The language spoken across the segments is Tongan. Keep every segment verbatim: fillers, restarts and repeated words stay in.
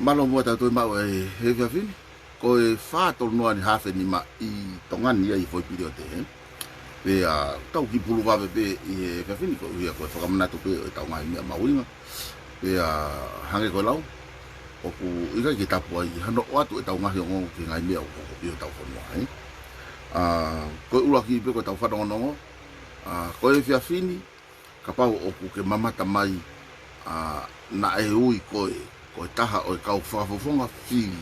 Mālō muʻa ʻetau toe maʻu ʻa e efiafi ni. Ko e fā tolu noa ni hafe nima ʻi Tonga ni ʻa e foʻi piliote, ē. Pea tau kiʻi pulu vave pē ʻi he efiafi ni koeʻuhi ko e fakamanatu pē ʻo ʻetau ngaahi meʻa mahuʻinga. Pea hangē ko e lau, ʻoku ʻikai ke tapu ai hano ʻoatu ʻetau ngaahi ongoongo ki he ngaahi meʻa ʻoku hoko ʻi hotau fonua, ē. ʻA, ko e ʻuluaki pē ko ʻetau fanongonongo, ʻa, ko e efiafi ni, kapau ʻoku ke mamata mai, ʻa, naʻe ui koe ko e taha ʻo e kau fakafofonga fili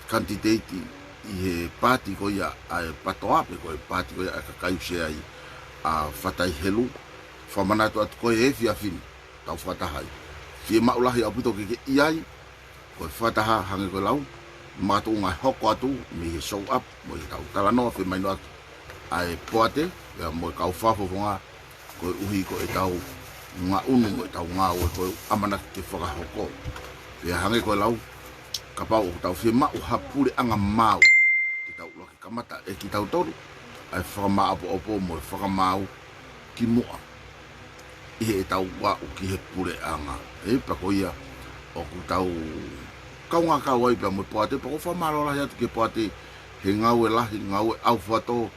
kanititeiti ʻi he paati ko ia ʻa e PATOA pe ko e paati ko ia ʻa e kakai ʻoku ʻi ai ʻa Fatai Helu. Fakamanatu atu ko e efiafi ni, tau fakataha ai. Fiemaʻu lahi ʻaupito ke ke ʻi ai, ko e fakataha hangē ko e lau, makatuʻunga e hoko atu mei he show up, mo ʻetau talanoa femahinoʻaki ʻa e poate, pea mo e kau fakafofonga, koeʻuhi ko ʻetau ngaʻunu mo ʻetau ngāue ko e ʻamanaki ke fakahoko. Pea hangē ko e lau, kapau ʻoku tau fiemaʻu ha puleʻanga maau, te tau ʻuluaki kamata ʻe kitautolu ʻa e fakamāʻopoʻopo mo e fakamaau kimuʻa ʻi heʻetau aʻu ki he puleʻanga. Ē, pea ko ia ʻoku tau kaungā kau ai pea mo e poate, pea ʻoku ou fakamālō lahi atu ki he poate he ngāue lahi, ngāue ʻaufato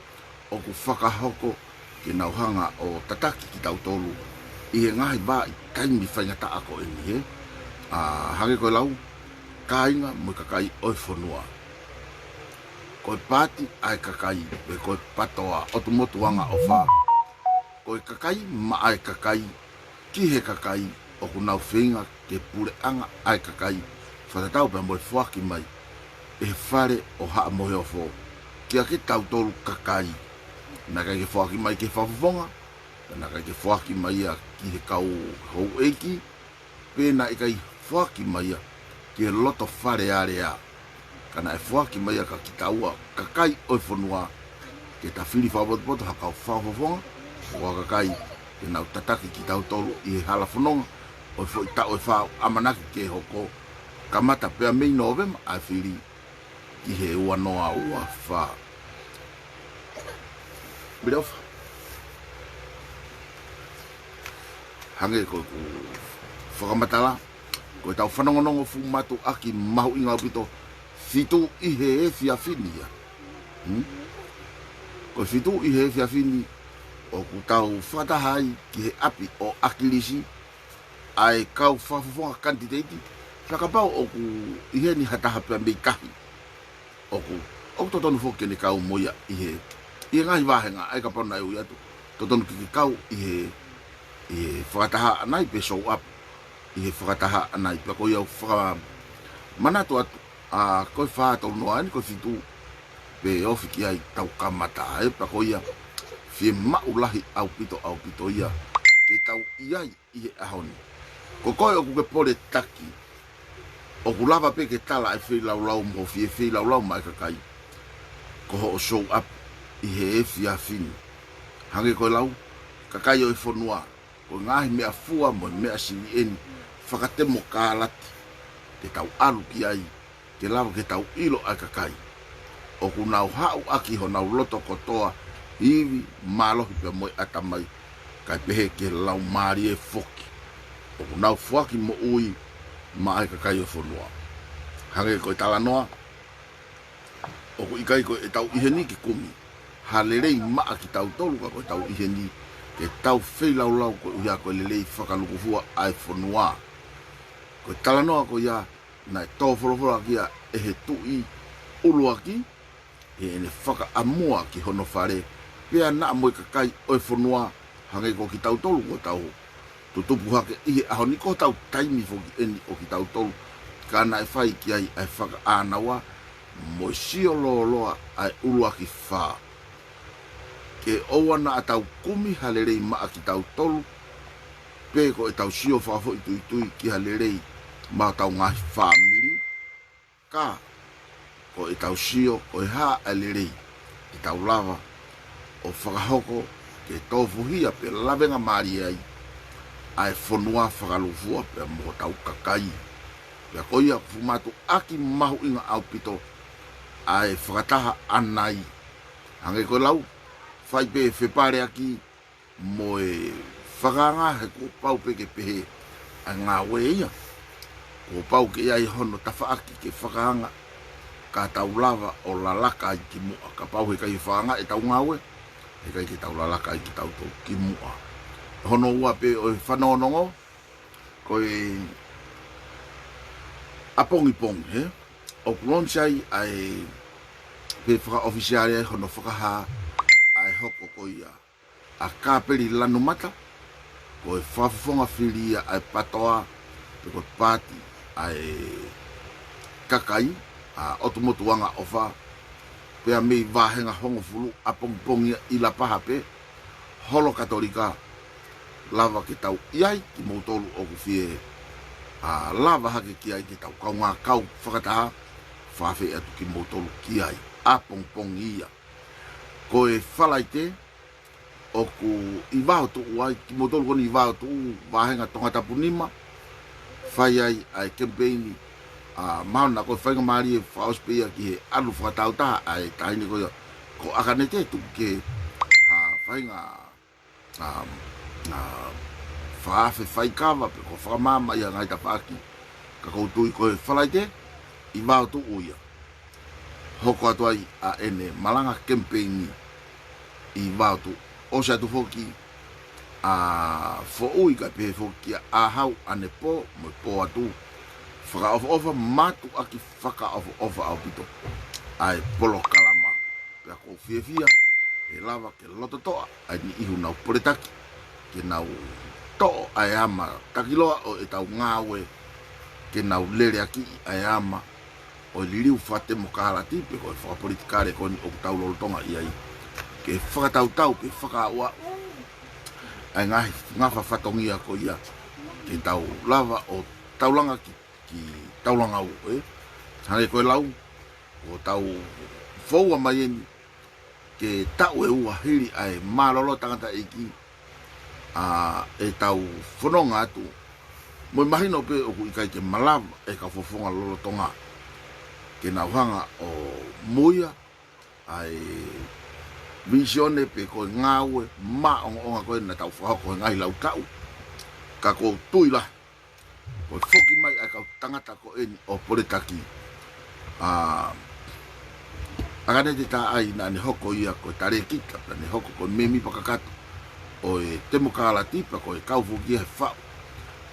ʻoku fakahoko ke nau hanga ʻo tataki kitautolu ʻi he ngaahi vahaʻa taimi faingataʻa ko eni, ē. ʻA, hangē ko e lau, kāinga mo e kakai ʻo e fonua. Ko e paati ʻa e kakai, pe ko e PATOA, ʻOtu Motu Anga ʻo Fā. Ko e kakai maʻa e kakai, ki he kakai, ʻoku nau feinga ke puleʻanga ʻa e kakai, fakatatau pea mo e foaki mai ʻe he Fale ʻo Haʻa Moheofo kiate kitautolu kakai. Naʻe ʻikai ke foaki mai ki he fakafofonga, naʻe ʻikai ke foaki mai ia ki he kau houʻeiki, pe naʻe ʻikai foaki mai ia ki he loto Fale Alea. Ka naʻe foaki mai ia kia kitaua kakai ʻo e fonua, ke ta fili fakapotopoto ha kau fakafofonga, ko ha kakai ke nau tataki kitautolu ʻi he hala fononga ʻo e foʻi taʻu ʻe fā ʻoku ʻamanaki ke hoko, kamata pea mei Nōvema ʻa e fili ki he ua noa ua fā. Mire ofa. Hangē ko ʻeku fakamatala, ko ʻetau fanongonongo fuʻu mātuʻaki mahuʻinga ʻaupito, fitu ʻi he efiafi ni ia. Hmm? Ko e fitu ʻi he efiafi ni, ʻoku tau fakataha ai ki he ʻapi ʻo ʻAkilisi, ʻa e kau fakafofonga kanititeiti, pea kapau ʻoku ʻi heni ha taha pea mei tahi, ʻoku, ʻoku totonu foki ke ne kau mo ia ʻi he, ʻi he ngaahi vāhenga, ʻa ia kapau naʻe ui atu, totonu ke ke kau ʻi he, ʻi he fakataha ʻanai pe show up ʻi he fakataha ʻanai, pea ko ia ʻoku fakamanatu atu, ʻa, ko e fā tolu noa eni ko e fitu, pe ofi ki ai tau kamata, ē, pea ko ia fiemaʻu lahi ʻaupito, ʻaupito ia ke tau ʻi ai ʻi he ʻaho ni. Ko koe ʻoku ke pole taki, ʻoku lava pē ke tala ʻa e feilaulau mo e fie feilaulau maʻa e kakai, ko hoʻo show up ʻi he efiafi ni. Hangē ko e lau, kakai ʻo e fonua, ko e ngaahi meʻafua mo e meʻa sivi eni fakatemokalati te tau ʻalu ki ai, ke lava ke tau ʻilo ʻa e kakai ʻoku nau haʻu ʻaki honau loto kotoa, ivi, mālohi pea mo e ʻatamai, kae pehē ki he laumālie foki, ʻoku nau foaki moʻui maʻa e kakai ʻo e fonua. Hangē ko e talanoa, ʻoku ʻikai ko ʻetau ʻi heni ke kumi ha lelei maʻa kitautolu, ka ko ʻetau ʻi heni ke tau feilaulau koeʻuhi ko e lelei fakalūkufua ʻa e fonua. Ko e talanoa ko ia naʻe tō folofola ʻaki ia ʻe he tuʻi ʻuluaki, ʻi heʻene fakaʻamua ki hono fale, pea naʻa mo e kakai ʻo e fonua, hangē ko kitautolu kuo tau tutupu hake ʻi he ʻaho ni, ko hotau taimi foki eni ʻo kitautolu, ka naʻe fai ki ai ʻa e fakaʻānaua mo e sio lōloa ʻa e ʻuluaki fā. Ke ʻoua naʻa tau kumi ha lelei maʻa kitautolu, pe ko ʻetau sio fakafoʻituitui ki ha lelei maʻa hotau ngaahi fāmili, ka ko ʻetau sio ko e hā ʻa e lelei te tau lava ʻo fakahoko ke tofuhia pe lavengamālie ai ʻa e fonua fakalūkufua pea mo hotau kakai. Pea ko ia ʻoku fuʻu mātuʻaki mahuʻinga ʻaupito ʻa e fakataha ʻanai. Hangē ko e lau, fai pē fepaleaki mo e fakaanga he kuo pau pē ke pehē ʻa e ngāue ia. Kuo pau ke ʻi ai hono tafaʻaki ke fakaanga, ka tau lava ʻo lalaka ai ki muʻa. Kapau heʻikai fakaanga ʻetau ngāue, heʻikai ke tau lalaka ai kitautolu ki muʻa. Hono ua pē ʻo e fanongonongo, ko e ʻapongipongi, hē? ʻOku launch ai ʻa e, pē fakaʻofisiale ai hono fakahā ʻa e hoko ko ia ʻa Kāpeli Lanumata, ko e fakafofonga fili ia ʻa e PATOA, pe ko e paati ʻa e kakai ʻa ʻOtu Motu Anga ʻOfa, pea mei vāhenga hongofulu ʻapongipongi ia ʻi Lapaha pē, holo Katolika, lava ke tau ʻi ai kimoutolu ʻoku fie, ʻa, lava hake ki ai ke tau kaungā kau fakataha, fakaafeʻi atu kimoutolu ki ai, ʻapongipongi ia. Ko e Falaite, ʻoku ʻi Vaotuʻu ai, kimoutolu ko eni ʻi Vaotuʻu, vāhenga Tongatapu nima, fai ai ʻa e kemipeini, ʻa, mahalo ko e faingamālie fakaʻosi pē ia ki he ʻalu fakataautaha ʻa e taʻahine ko ia ko ʻAkanete, tuku ke, ʻa, fainga, ʻa, ʻa, fakaafe faikava pe ko e fakamaama ia ngaahi tafaʻaki. Ka ʻoku ou tui ko e Falaite, ʻi Vaotuʻu ia. Hoko atu ai ʻa ʻene malanga kemipeini ʻi Vaotuʻu. ʻOsi atu foki ʻa Foʻui kae pehē foki ʻa ʻAhau ʻanepō mo e pō atu. Fakaʻofoʻofa, mātuʻaki fakaʻofoʻofa ʻaupito ʻa e polokalama. Pea ʻoku ou fiefia he lava ke lototoʻa ʻa e niʻihi ʻoku nau poletaki, ke nau toʻo ʻa e ama takiloa ʻo ʻetau ngāue, ke nau leleakiʻi ʻa e ama ʻo e liliu fakatemokalati pe ko e fakapolitikale ko eni ʻoku tau lolotonga ʻi ai, ke fakatautau pe fakaaʻuaʻu ʻa e ngaahi ngafa fatongia ko ia, ke tau lava ʻo taulanga ki, ki taulanga u, ē? Hangē ko e lau, ʻoku tau foua mai eni ke taʻu ʻe ua hili ʻa e mālōlō tangataʻeiki, ʻa ʻetau fononga atu. Mo e mahino pē ʻoku ʻikai ke malava ʻe he kau fakafofonga lolotonga ke nau hanga ʻo muia ʻa e vīsone pe ko e ngāue maʻongoʻonga ko ē naʻa tau fakahoko he ngaahi lau taʻu. Ka ʻoku ou tui lahi ko e foki mai ʻa e kau tangata ko eni ʻo poletaki, ʻa, ʻAkanete Taʻai, naʻa ne hoko ia ko e talēkita, naʻa ne hoko ko e mēmipa kakato ʻo e temokalati, pea ko e kau foki ia he faʻu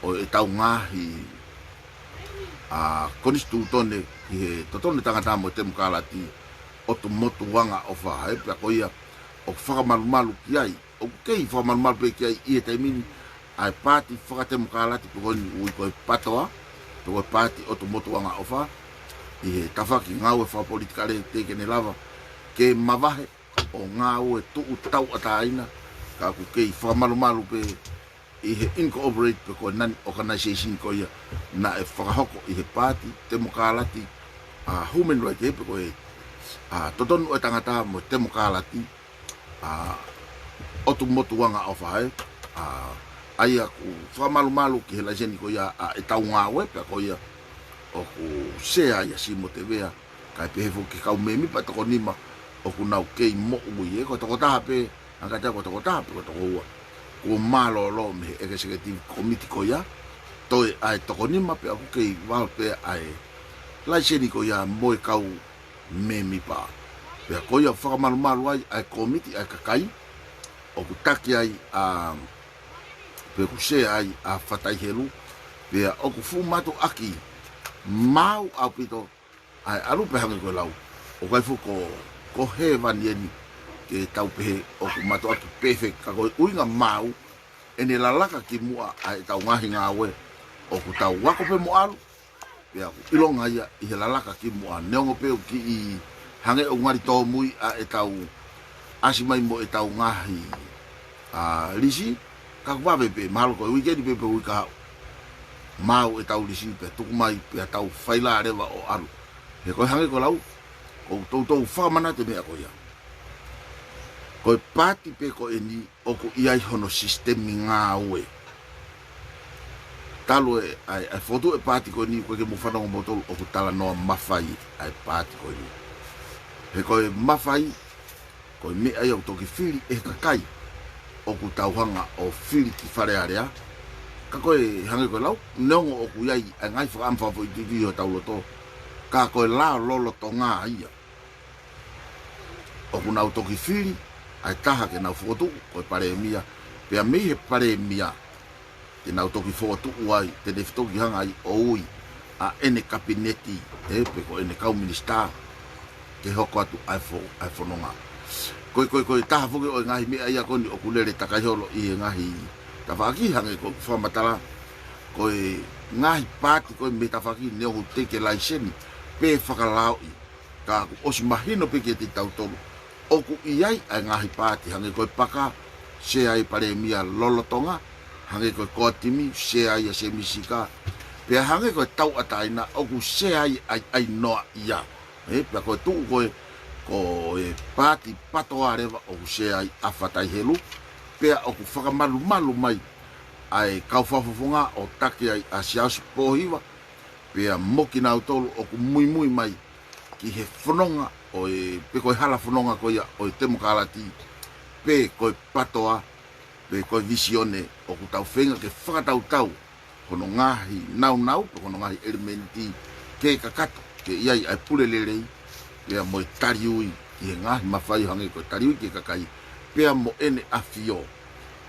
ʻo ʻetau ngaahi, ʻa, konisitūtone ki he totonu tangata mo e temokalati, ʻOtu Motu Anga ʻOfa, ē, pea ko ia ʻoku fakamalumalu ki ai, ʻoku kei fakamalumalu pē ki ai ʻi he taimi ni, ʻa e paati fakatemokalati pe ko eni ʻoku ui ko e PATOA, pe ko e paati ʻOtu Motu Anga ʻOfa, ʻi he tafaʻaki ngāue fakapolitikale teʻeki ke ne lava ke mavahe ʻo ngāue tuʻu tauʻatāina, ka ʻoku kei fakamalumalu pē ʻi he incorporate pe ko e non-organization ko ia naʻe fakahoko ʻi he paati temokalati, ʻa, human right, ē, pe ko e, ʻa, totonu ʻo e tangata mo e temokalati, ʻa, ʻOtu Motu Anga ʻOfa, ē, ʻa, ʻa ia ʻoku fakamalumalu ki he laiseni ko ia ʻa ʻetau ngāue, pea ko ia ʻoku sea ia Simo Tevea, kae pehē foki ki he kau mēmipa ʻe toko nima ʻoku nau kei moʻui, ē, ko e tokotaha pē, ʻa ka te ko e tokotaha pē, ko e toko ua, kuo mālōlō mei he executive committee ko ia, toe ʻa e toko nima pea ʻoku kei vao pē ʻa e laiseni ko ia mo e kau mēmipa. Pea ko ia fakamalumalu ai ʻa e kōmiti ʻa e kakai, ʻoku taki ai ʻa, pe ʻoku sea ai ʻa Fatai Helu, pea ʻoku fuʻu mātuʻaki maau ʻaupito ʻa e ʻalu pē hangē ko e lau. ʻOku ʻikai fuʻu ko, ko hēvani eni ke tau pehē ʻoku mātuʻaki perfect, ka ko e ʻuhinga maau, ʻene lalaka ki muʻa ʻa ʻetau ngaahi ngāue, ʻoku tau ako pē mo ʻalu, pea ʻoku ʻilonga ia ʻi he lalaka ki muʻa, neongo pē ʻoku kiʻi hangē ʻoku ngali tōmui ʻa ʻetau ʻasi mai mo ʻetau ngaahi, ʻa, lisi, ka ʻoku vave pē, mahalo ko e uike ni pē pe uike kahaʻu. Maau ʻetau lisi pea tuku mai, pea tau faila leva ʻo ʻalu. He ko e hangē ko e lau, ʻoku toutou fakamanatu e meʻa ko ia. Ko e paati pē ko eni ʻoku ʻi ai hono sisitemi ngāue. Talu e, ʻa e, ʻa e fokotuʻu e paati ko eni, ʻoku ʻikai ke mou fanongo moutolu ʻoku talanoa mafai ʻa e paati ko eni. He ko e mafai, ko e meʻa ia ʻoku toki fili ʻe he kakai ʻoku tau hanga ʻo fili ki Fale Alea, Ka ko e hangē ko e lau, neongo ʻoku ʻi ai ʻa e ngaahi fakaʻamu fakafoʻituitui ʻi hotau loto, ka ko e lao lolotonga ia. ʻOku nau toki fili ʻa e taha ke nau fokotuʻu ko e palēmia, pea mei he palēmia te nau toki fokotuʻu ai, te ne toki hanga ai ʻo ui ʻa ʻene kapineti, ē, pe ko ʻene kau minisitā, ke hoko atu ʻa e fo-, ʻa e fononga. Ko e, ko e, ko e taha foki ʻo e ngaahi meʻa ia ko eni ʻoku lele takai holo ʻi he ngaahi tafaʻaki, hangē ko e fakamatala, ko e ngaahi paati ko e mei tafaʻaki neongo ʻoku teʻeki ke laiseni pe fakalaoʻi, ka kuo ʻosi mahino pē kiate kitautolu ʻoku ʻi ai ʻa e ngaahi paati, hangē ko e paka, sea ai palēmia lolotonga, hangē ko e COTIM, sea ai ʻa Sēmisi Sika, pea hangē ko e tauʻatāina ʻoku sea ai ʻa e, ʻa e noa ia. Ē, pea ko e tuʻu ko e, ko e paati PATOA leva ʻoku sea ai ʻa Fatai Helu, pea ʻoku fakamalumalu mai ʻa e kau fakafofonga ʻo taki ai ʻa Siaosi Pōhiva, pea mo kinautolu ʻoku muimui mai ki he fononga ʻo e, pe ko e hala fononga ko ia ʻo e temokalati, pe ko e PATOA, pe ko e Visione, ʻoku tau feinga ke fakatautau hono ngaahi naunau, pe ko hono ngaahi ʻelemēniti ke kakato, ke ʻi ai ʻa e pule lelei, pea mo e taliui ki he ngaahi mafai, hangē ko e taliui ki he kakai, pea mo ʻEne ʻAfio,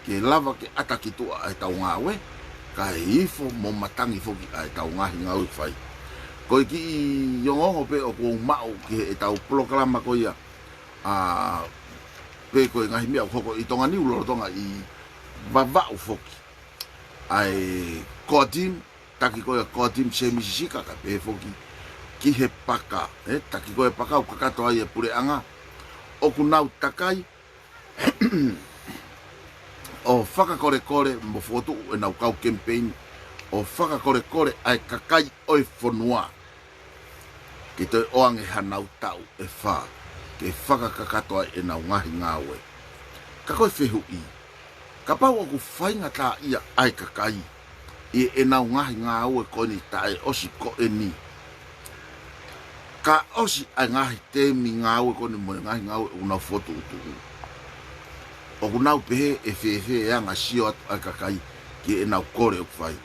ke lava ke ʻata ki tuʻa ʻa ʻetau ngāue, kae ifo mo matangi foki ʻa ʻetau ngaahi ngāue fai. Ko e kiʻi ongoongo pē ʻoku ou maʻu ki heʻetau polokalama ko ia, ʻa, pe ko e ngaahi meʻa ʻoku hoko ʻi Tonga Niu lolotonga ʻi Vavaʻu foki. ʻA e COTIM, taki ko ia COTIM Sēmisi Sika, kae pehē foki ki he paka, ē, taki ko ia paka ʻoku kakato ai e puleʻanga, ʻoku nau takai ʻo fakakolekole mo fokotuʻu ʻenau kau kemipeini, ʻo fakakolekole ʻa e kakai ʻo e fonua ke toe ʻoange hanau taʻu ʻe fā ke fakakakato ai ʻenau ngaahi ngāue. Ka ko e fehuʻi, kapau ʻoku faingataʻaʻia ʻa e kakai ʻi heʻenau ngaahi ngāue ko eni taʻe ʻosi ko eni, ka ʻosi ʻa e ngaahi temi ngāue ko eni mo e ngaahi ngāue ʻoku nau fokotuʻutuʻu, ʻoku nau pehē ʻe fēfē e anga sio atu ʻa e kakai ki heʻenau kole ʻoku fai?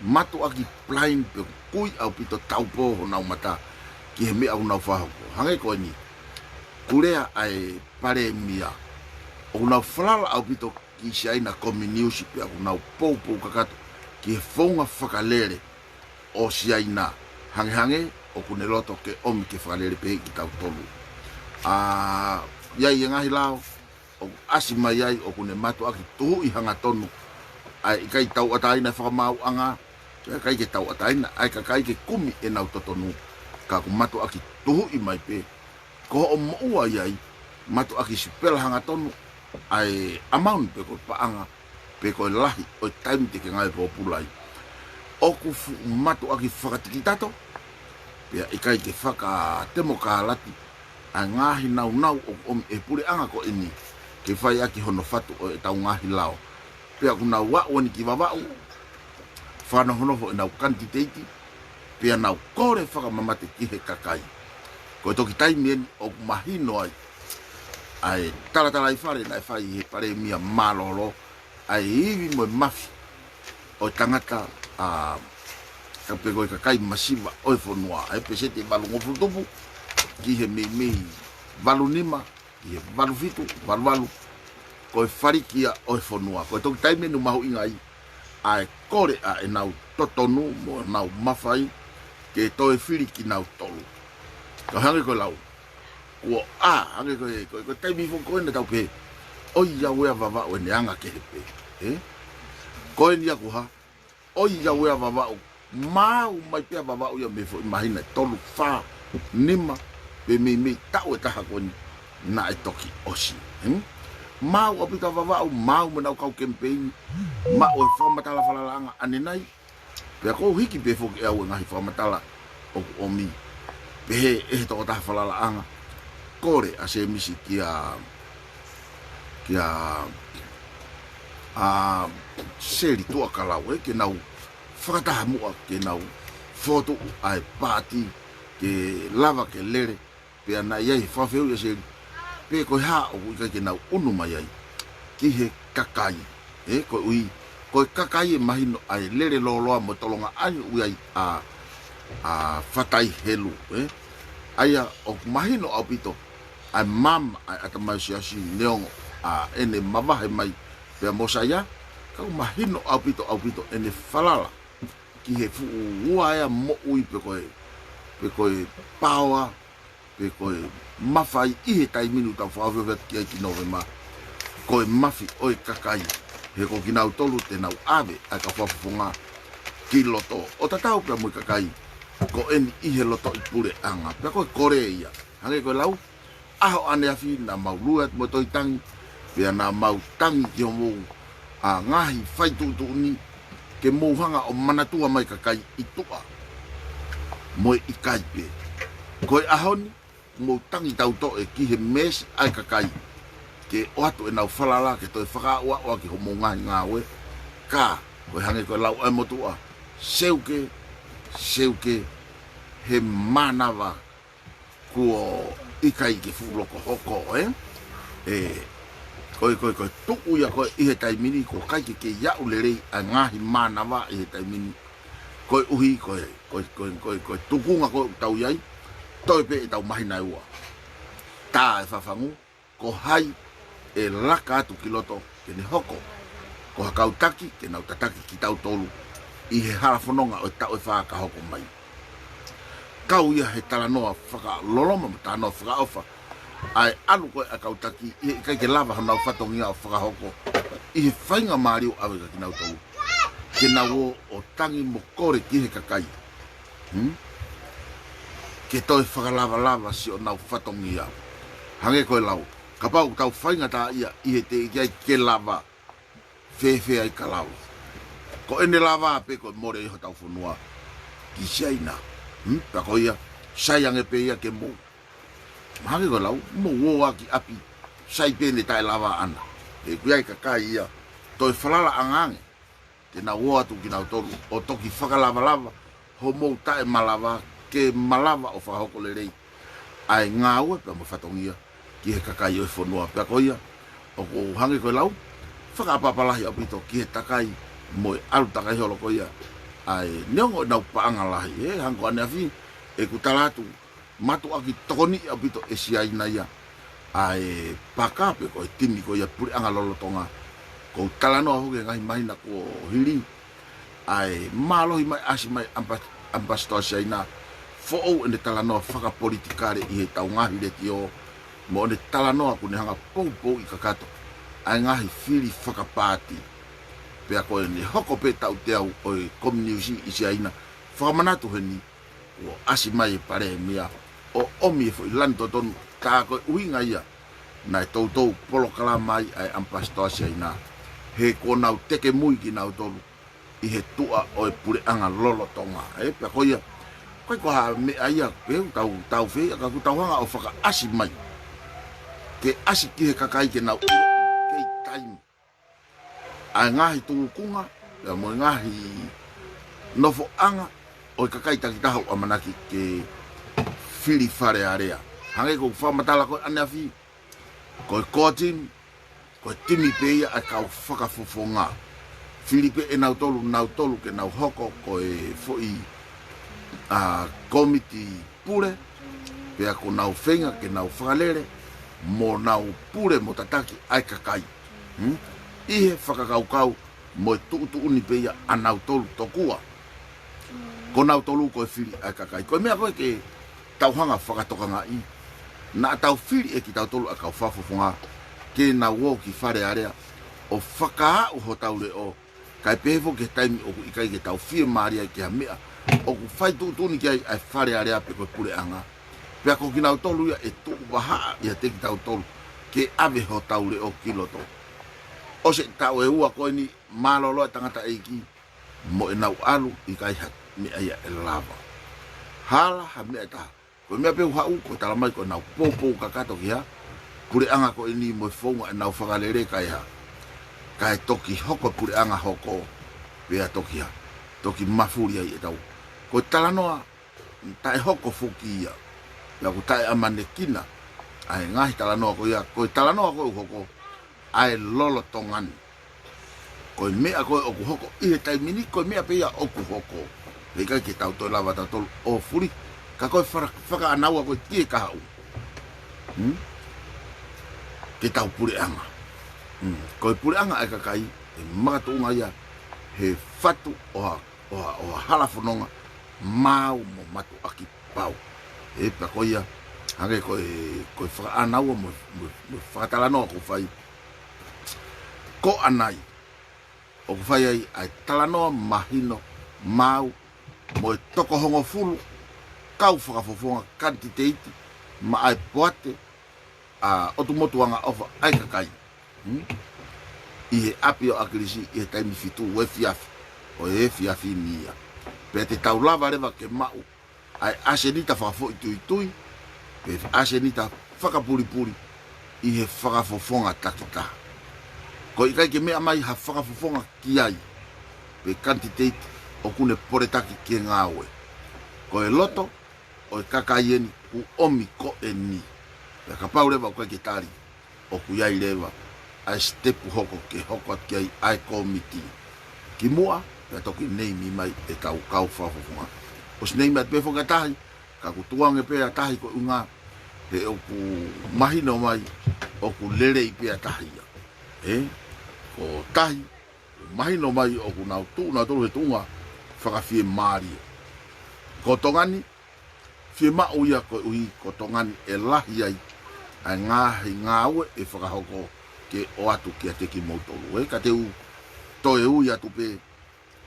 Mātuʻaki blind pe kui ʻaupito, taupō honau mata ki he meʻa ʻoku nau fakahoko. Hangē ko eni, kuo lea ʻa e palēmia, ʻoku nau falala ʻaupito ki Siaina Kominiusi pea ʻoku nau poupou kakato ki he founga fakalele ʻo Siaina, hangehangē ʻoku ne loto ke ʻomi ke fakalele pehē kitautolu. ʻA, ʻi ai e ngaahi lao ʻoku ʻasi mai ai ʻoku ne mātuʻaki tuhuʻi hangatonu ʻa e ʻikai tauʻatāina e fakamaauʻanga, ʻikai ke tauʻatāina ʻa e kakai ke kumi ʻenau totonu, ka ʻoku mātuʻaki tuhuʻi mai pē, ko hoʻo moʻua ʻi ai, mātuʻaki sipela hangatonu ʻa e amount pe ko e paʻanga, pe ko e lahi ʻo e taimi te ke ngāue pōpula ai. ʻOku fuʻu mātuʻaki fakatikitato, pea ʻikai ke fakatemokalati ʻa e ngaahi naunau ʻoku ʻomi ʻe he puleʻanga ko eni ke fai ʻaki hono fatu ʻo ʻetau ngaahi lao. Pea ʻoku nau aʻu eni ki Vavaʻu, fakanofonofo ʻenau kanititeiti, pea nau kole fakamamate ki he kakai. Ko e toki taimi eni ʻoku mahino ai ʻa e talatalaifale naʻe fai ʻe he palēmia mālōlō, ʻa e ivi mo e mafi ʻo e tangata, ʻa, ka pe ko e kakai masiva ʻo e fonua, ʻa e peseti ʻe valungofulu tupu ki he meimei valunima, ki he valufitu, valuvalu, ko e faliki ia ʻo e fonua. Ko e toki taimi eni ʻoku mahuʻinga ai ʻa e kole ʻa ʻenau totonu mo ʻenau mafai ke toe fili kinautolu. Ka hangē ko e lau, kuo ʻā, hangē ko e, ko e, ko e taimi foki ko ena tau pehē, ʻoiauē ʻa Vavaʻu ʻene anga kehe pē, ē? Ko eni ia ko e hā, ʻoiauē ʻa Vavaʻu, maau mai pē ʻa Vavaʻu ia mei he foʻi māhina ʻe tolu, fā, nima, pe meimei taʻu ʻe taha ko eni naʻe toki ʻosi, ē? Maau ʻaupito ʻa Vavaʻu, maau mo ʻenau kau kemipeini, maʻu e fakamatala falalaʻanga ʻanenai, pea ʻoku ou hiki pē foki ʻe au e ngaahi fakamatala ʻoku ʻomi, pehē ʻe he tokotaha falalaʻanga, kole ʻa Sēmisi kia, kia, ʻa, Seli Tuʻakalau, ē, ke nau fakataha muʻa, ke nau fokotuʻu ʻa e paati, ke lava ke lele, pea naʻe ʻi ai e fakafehuʻi ʻa Seli, pe ko e hā ʻoku ʻikai ke nau ʻunu mai ai ki he kakai, ē, koeʻuhi ko e kakai ʻe mahino ʻa e lele lōloa mo e tolonga ʻa ia ʻoku ʻi ai ʻa, ʻa Fatai Helu, ē? ʻA ia ʻoku mahino ʻaupito ʻa e maama ʻa e ʻatamai ʻo e siasi neongo ʻa ʻene mavahe mai pea mo Saia, ka ʻoku mahino ʻaupito, ʻaupito ʻene falala ki he fuʻu uaea moʻui pe ko e, pe ko e paoa, pe ko e mafai ʻi he taimi ni ʻoku tau fakaʻofoʻofa atu ki ai ki Nōvema, ko e mafi ʻo e kakai, he ko kinautolu te nau ʻave ʻa e kau fakafofonga ki loto ʻo tatau pea mo e kakai ko eni ʻi he lotoʻi puleʻanga. Pea ko e kole ia, hangē ko e lau, ʻaho ʻaneafi naʻa mau lue atu mo e tohi tangi, pea naʻa mau tangi ki homou ʻa ngaahi faituʻutuʻuni, ke mou hanga ʻo manatua mai kakai ʻi tuʻa mo e ʻikai pē. Ko e ʻaho ni, mou tangi tautoʻe ki he meesi ʻa e kakai, ke ʻoatu ʻenau falala ke toe fakaaʻoaʻoa ki homou ngaahi ngāue. Ka, ko e hangē ko e lau ʻa e motuʻa, seuke, seuke, he mānava kuo ʻikai ke fuʻu loko hoko, ē? ʻE, ko e, ko e, ko e tuʻu ia ko ē ʻi he taimi ni, ʻoku ʻikai ke kei aʻu lelei ʻa e ngaahi mānava ʻi he taimi ni. Koeʻuhi, ko e, ko e, ko e, ko e, ko e tukunga ko ē ʻoku tau ʻi ai, toe pē ʻetau māhina ʻe ua. Tā e fafangu, ko hai ʻe laka atu ki loto ke ne hoko ko ha kau taki ke nau tataki kitautolu ʻi he hala fononga ʻo e taʻu ʻe fā ka hoko mai. Kau ia he talanoa fakaloloma mo talanoa fakaʻofa ʻa e ʻalu ko ē ʻa e kau taki ʻi he ʻikai ke lava honau fatongia ʻo fakahoko ʻi he faingamālie ʻoku ʻave kia kinautolu, ke nau ō ʻo tangi mo kole ki he kakai. Hmm? Ke toe fakalavalava siʻonau fatongia. Hangē ko e lau, kapau ʻoku tau faingataʻaʻia ʻi he teʻeki ai ke lava, fēfē ai ka lava? Ko ʻene lava pē ko e mole ʻi hotau fonua ki Siaina. Hmm? Pea ko ia, sai ange pē ia ke mou, hangē ko e lau, mou ō ā ki ʻapi, sai pē ʻene taʻelava ʻana. He ʻoku ʻi ai kakai ia toe falala ange ange te nau ō atu kinautolu ʻo toki fakalavalava homou taʻemalava, ke malava ʻo fakahoko lelei ʻa e ngāue pea mo e fatongia ki he kakai ʻo e fonua. Pea ko ia, ʻoku hangē ko e lau, fakaʻapaʻapa lahi ʻaupito ki he takai mo e ʻalu takai holo ko ia ʻa e neongo ʻenau paʻanga lahi, ē, hangē ko ʻaneafi ʻeku tala atu, mātuʻaki tokoniʻi ʻaupito ʻe Siaina ia ʻa e paka pe ko e timi ko ia puleʻanga lolotonga. Ko u talanoa foki he ngaahi māhina kuo hili, ʻa e mālohi mai ʻasi mai ʻamba-, ʻambasitoa Siaina, foʻou ʻene talanoa fakapolitikale ʻi heʻetau ngaahi letiō, mo ʻene talanoa ʻoku ne hanga poupouʻi kakato ʻa e ngaahi fili fakapaati. Pea ko ʻene hoko pē taʻu teau ʻo e kominiusi ʻi Siaina, fakamanatu heni, kuo ʻasi mai e palēmia ʻo ʻomi e foʻi lanu totonu, tā ko e ʻuhinga ia naʻe toutou polokalama ai ʻa e ʻambasitoa Siaina, he kuo nau tekemui kinautolu ʻi he tuʻa ʻo e puleʻanga lolotonga. Ē, pea ko ia, ʻikai ko ha meʻa ia pē ʻoku tau, tau fai, ka ʻoku tau hanga ʻo fakaʻasi mai ke ʻasi ki he kakai ke nau ʻilo kei taimi ʻa e ngaahi tūkunga, pea mo e ngaahi nofoʻanga ʻo e kakai takitaha ʻoku ʻamanaki ke fili Fale Alea. Hangē ko u fakamatala ko ē ʻaneafi, ko e core team, ko e timi pē ia ʻa e kau fakafofonga. Fili pē ʻe nautolu, nautolu ke nau hoko ko e foʻi, ʻa, komiti pule, pea ko ʻenau feinga ke nau fakalele mo nau pule mo tataki ʻa e kakai. Hmm? ʻI he fakakaukau mo e tuʻutuʻuni pē ia ʻa nautolu tokua ko nautolu ko e fili ʻa e kakai. Ko e meʻa ko ē ke tau hanga fakatokangaʻi, naʻa tau fili ʻe kitautolu ʻa e kau fakafofonga ke nau ō ki Fale Alea ʻo fakaaʻu hotau leʻo, kae pehē foki ki he taimi ʻoku ʻikai ke tau fiemālie ai ki ha meʻa ʻoku fai tuʻutuʻuni ki ai ʻa e Fale Alea pe ko e puleʻanga. Pea ko kinautolu ia ʻe tuʻu vahaʻa ʻiate kitautolu ke ʻave hotau leʻo ki loto. ʻOsi e taʻu ʻe ua ko eni, mālōlō e tangataʻeiki mo ʻenau ʻalu, ʻikai ha meʻa ia ʻe lava. Hala ha meʻa ʻe taha. Ko e meʻa pē ʻoku haʻu, ko e tala mai ko ʻenau poupou kakato ki ha puleʻanga ko eni mo e founga ʻenau fakalele kae hā, kae toki hoko e puleʻanga hoko, pea toki hā, toki mafuli ai ʻetau. Ko e talanoa taʻehoko foki ia, pea ʻoku taʻeʻamanekina ʻa e ngaahi talanoa ko ia, ko e talanoa ko ē ʻoku hoko ʻa e lolotonga ni. Ko e meʻa ko ē ʻoku hoko ʻi he taimi ni, ko e meʻa pē ia ʻoku hoko. Pea ʻikai ke tau toe lava tautolu ʻo fuli, ka ko e faka-, fakaʻānaua ko ē ki he kahaʻu. Hmm? Ke tau puleʻanga. Hmm. Ko e puleʻanga ʻa e kakai, ʻe makatuʻunga ia he fatu ʻo ha, ʻo ha, ʻo ha hala fononga maau mo mātuʻaki pau. Ē, pea ko ia, hangē ko e, ko e fakaʻānaua mo, mo, mo e fakatalanoa ʻoku fai. Ko ʻanai, ʻoku fai ai ʻa e talanoa mahino maau mo e toko hongofulu kau fakafofonga kanititeiti maʻa e poate ʻa ʻOtu Motu Angaʻofa ʻa e kakai. Hmm? ʻI he ʻapi ʻo ʻAkilisi ʻi he taimi fitu efiafi ʻo e efiafi ni ia. Pea te tau lava leva ke maʻu ʻa e ʻasenita fakafoʻituitui, pe ʻasenita fakapulipuli ʻi he fakafofonga takitaha. Ko e ʻikai ke meʻa mai ha fakafofonga ki ai, pe kanititeiti ʻoku ne poletaki ke ngāue. Ko e loto ʻo e kakai eni kuo ʻomi ko eni. Pea kapau leva ʻoku ʻikai ke tali, ʻoku ʻi ai leva ʻa e sitepu hoko ke hoko atu ki ai ʻa e kōmiti. Kimuʻa, pea toki neimi mai ʻetau kau fakafofonga. ʻOsi neimi atu pē foki ʻa tahi, ka ʻoku tukuange pē ʻa tahi koeʻuhinga he ʻoku mahino mai ʻoku lelei pē ʻa tahi ia. Ē? Ko tahi, mahino mai ʻoku nau tuʻu nautolu he tuʻunga fakafiemālie. Ko Tonga ni, fiemaʻu ia koeʻuhi ko Tonga ni ʻe lahi ai ʻa e ngaahi ngāue ʻe fakahoko ke ʻoatu kiate kimoutolu. Ē, ka te u toe ui atu pē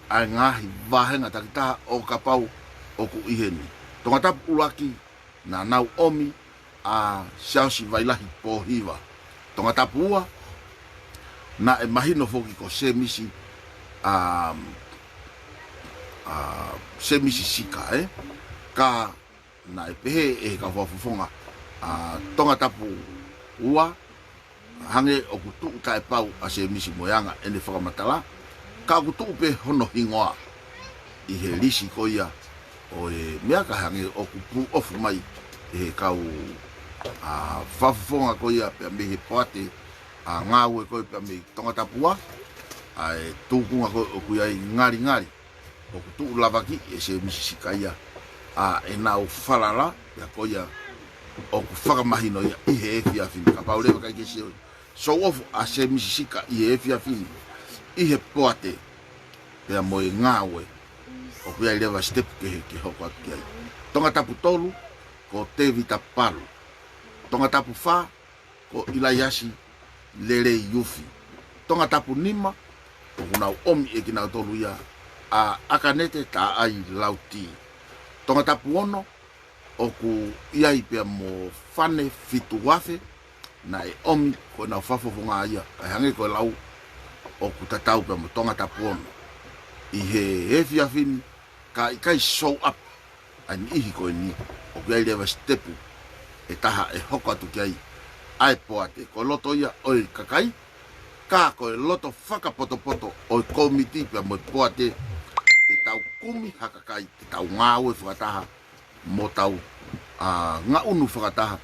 ʻa e ngaahi vāhenga takitaha ʻo kapau ʻoku ʻi heni. Tongatapu ʻuluaki, naʻa nau ʻomi ʻa Siaosi Vailahi Pōhiva. Tongatapu ua, naʻe mahino foki ko Semisi, um, ʻa Semisi Sika, ē? Ka naʻe pehē ʻe he kau fakafofonga ʻa Tongatapu ua, hangē ʻoku tuʻu taʻepau ʻa Semisi mo e anga ʻene fakamatala, ka ʻoku tuʻu pē hono hingoa ʻi he lisi ko ia ʻo e meʻa, ka hangē ʻoku pūʻofu mai ʻe he kau, ʻa, fakafofonga ko ia pea mei he poate ʻa ngāue ko ia pea mei Tongatapu ua, ʻa e tūkunga ko ē ʻoku ʻi ai ngalingali ʻoku tuʻu lavaki ʻe Semisi Sika ia ʻa ʻenau falala, pea ko ia ʻoku fakamahino ia ʻi he efiafi ni. Kapau leva ʻikai ke sio, show off ʻa Semisi Sika ʻi he efiafi ni ʻi he poate pea mo e ngāue, ʻoku ʻi ai leva sitepu kehe ke hoko atu ki ai. Tongatapu tolu, ko Tēvita Palu. Tongatapu fā, ko ʻIlaiasi Lelei Ufi. Tongatapu nima, ʻoku nau ʻomi ʻe kinautolu ia ʻa ʻAkanete Taʻai Lauti. Tongatapu ono, ʻoku ʻi ai pea mo Fane Fituafe, naʻe ʻomi ko ʻenau fakafofonga ia, kae hangē ko e lau ʻoku tatau pea mo Tongatapu ono. ʻI he efiafi ni, ka ʻikai show up ʻa e niʻihi ko eni, ʻoku ʻi ai leva sitepu ʻe taha ʻe hoko atu ki ai ʻa e poate. Ko e loto ia ʻo e kakai, ka ko e loto fakapotopoto ʻo e kōmiti pea mo e poate, te tau kumi ha kakai, te tau ngāue fakataha, mo tau, ʻa, ngaʻunu fakataha.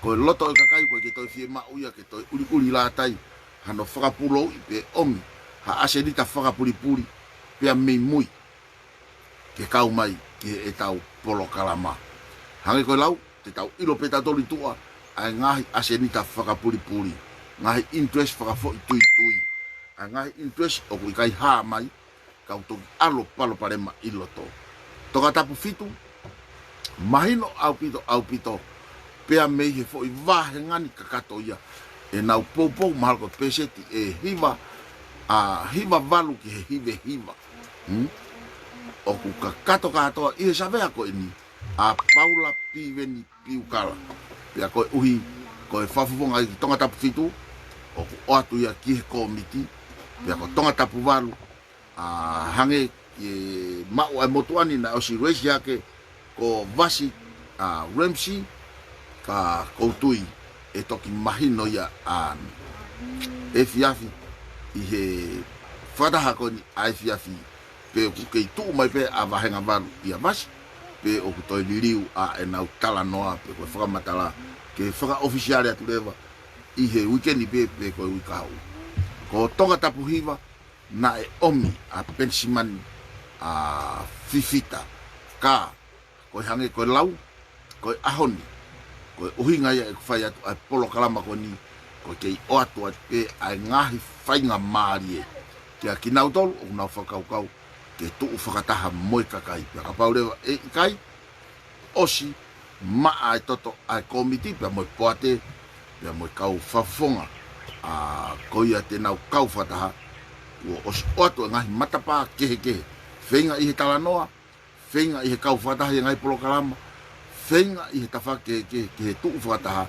Ko e loto ʻo e kakai ʻoku ʻikai ke toe fiemaʻu ia ke toe ʻuliʻuli lātai hano fakapulouʻi pe ʻomi ha ʻasenita fakapulipuli pea mei mui ke kau mai ki heʻetau polokalama. Hangē ko e lau, te tau ʻilo pē tautolu ʻi tuʻa ʻa e ngaahi ʻasenita fakapulipuli, ngaahi interest fakafoʻituitui, ʻa e ngaahi interest ʻoku ʻikai hā mai, ka ʻoku toki ʻalu palopalema ʻi loto. Tongatapu fitu, mahino ʻaupito, ʻaupito, pea mei he foʻi vāhenga ni kakato ia ʻenau poupou, mahalo ko e pēseti ʻe hiva, ʻa, hiva valu ki he hiva hiva. Hmm? ʻOku kakato kātoa ʻi he savea ko eni ʻa Paula Piveni Piukala. Pea koeʻuhi ko e fakafofonga ʻi Tongatapu fitu, ʻoku ʻoatu ia ki he kōmiti, pea ko Tongatapu valu, ʻa, hangē ʻe maʻu ʻa e motuʻa ni naʻe ʻosi raise hake ko Vasi, ʻa, Ramsey, ka ʻoku ou tui ʻe toki mahino ia ʻa e efiafi ʻi he fakataha ko eni ʻa e efiafi, pe ʻoku kei tuʻu mai pē ʻa vāhenga valu ʻia Vasi, pe ʻoku toe liliu ʻa ʻenau talanoa, pe ko e fakamatala ke fakaʻofisiale atu leva ʻi he uike ni pē, pe ko e uike kahaʻu. Ko Tongatapu hiva, naʻe ʻomi ʻa Penisimani ʻa Fifita. Ka, ko e hangē ko e lau, ko e ʻaho ni, ko e ʻuhinga ia ʻeku fai atu ʻa e polokalama ko eni, ko e kei ʻoatu atu pē ʻa e ngaahi faingamālie kia kinautolu ʻoku nau fakakaukau ke tuʻu fakataha mo e kakai. Pea kapau leva ʻe ʻikai, ʻosi maʻa e toto ʻa e kōmiti pea mo e poate, pea mo e kau fakafofonga, ʻa, ko ia te nau kau fakataha, kuo ʻosi ʻoatu e ngaahi matapā kehekehe, feinga ʻi he talanoa, feinga ʻi he kau fakataha ʻi he ngaahi polokalama, feinga ʻi he tafaʻaki kehekehe ki he tuʻu fakataha,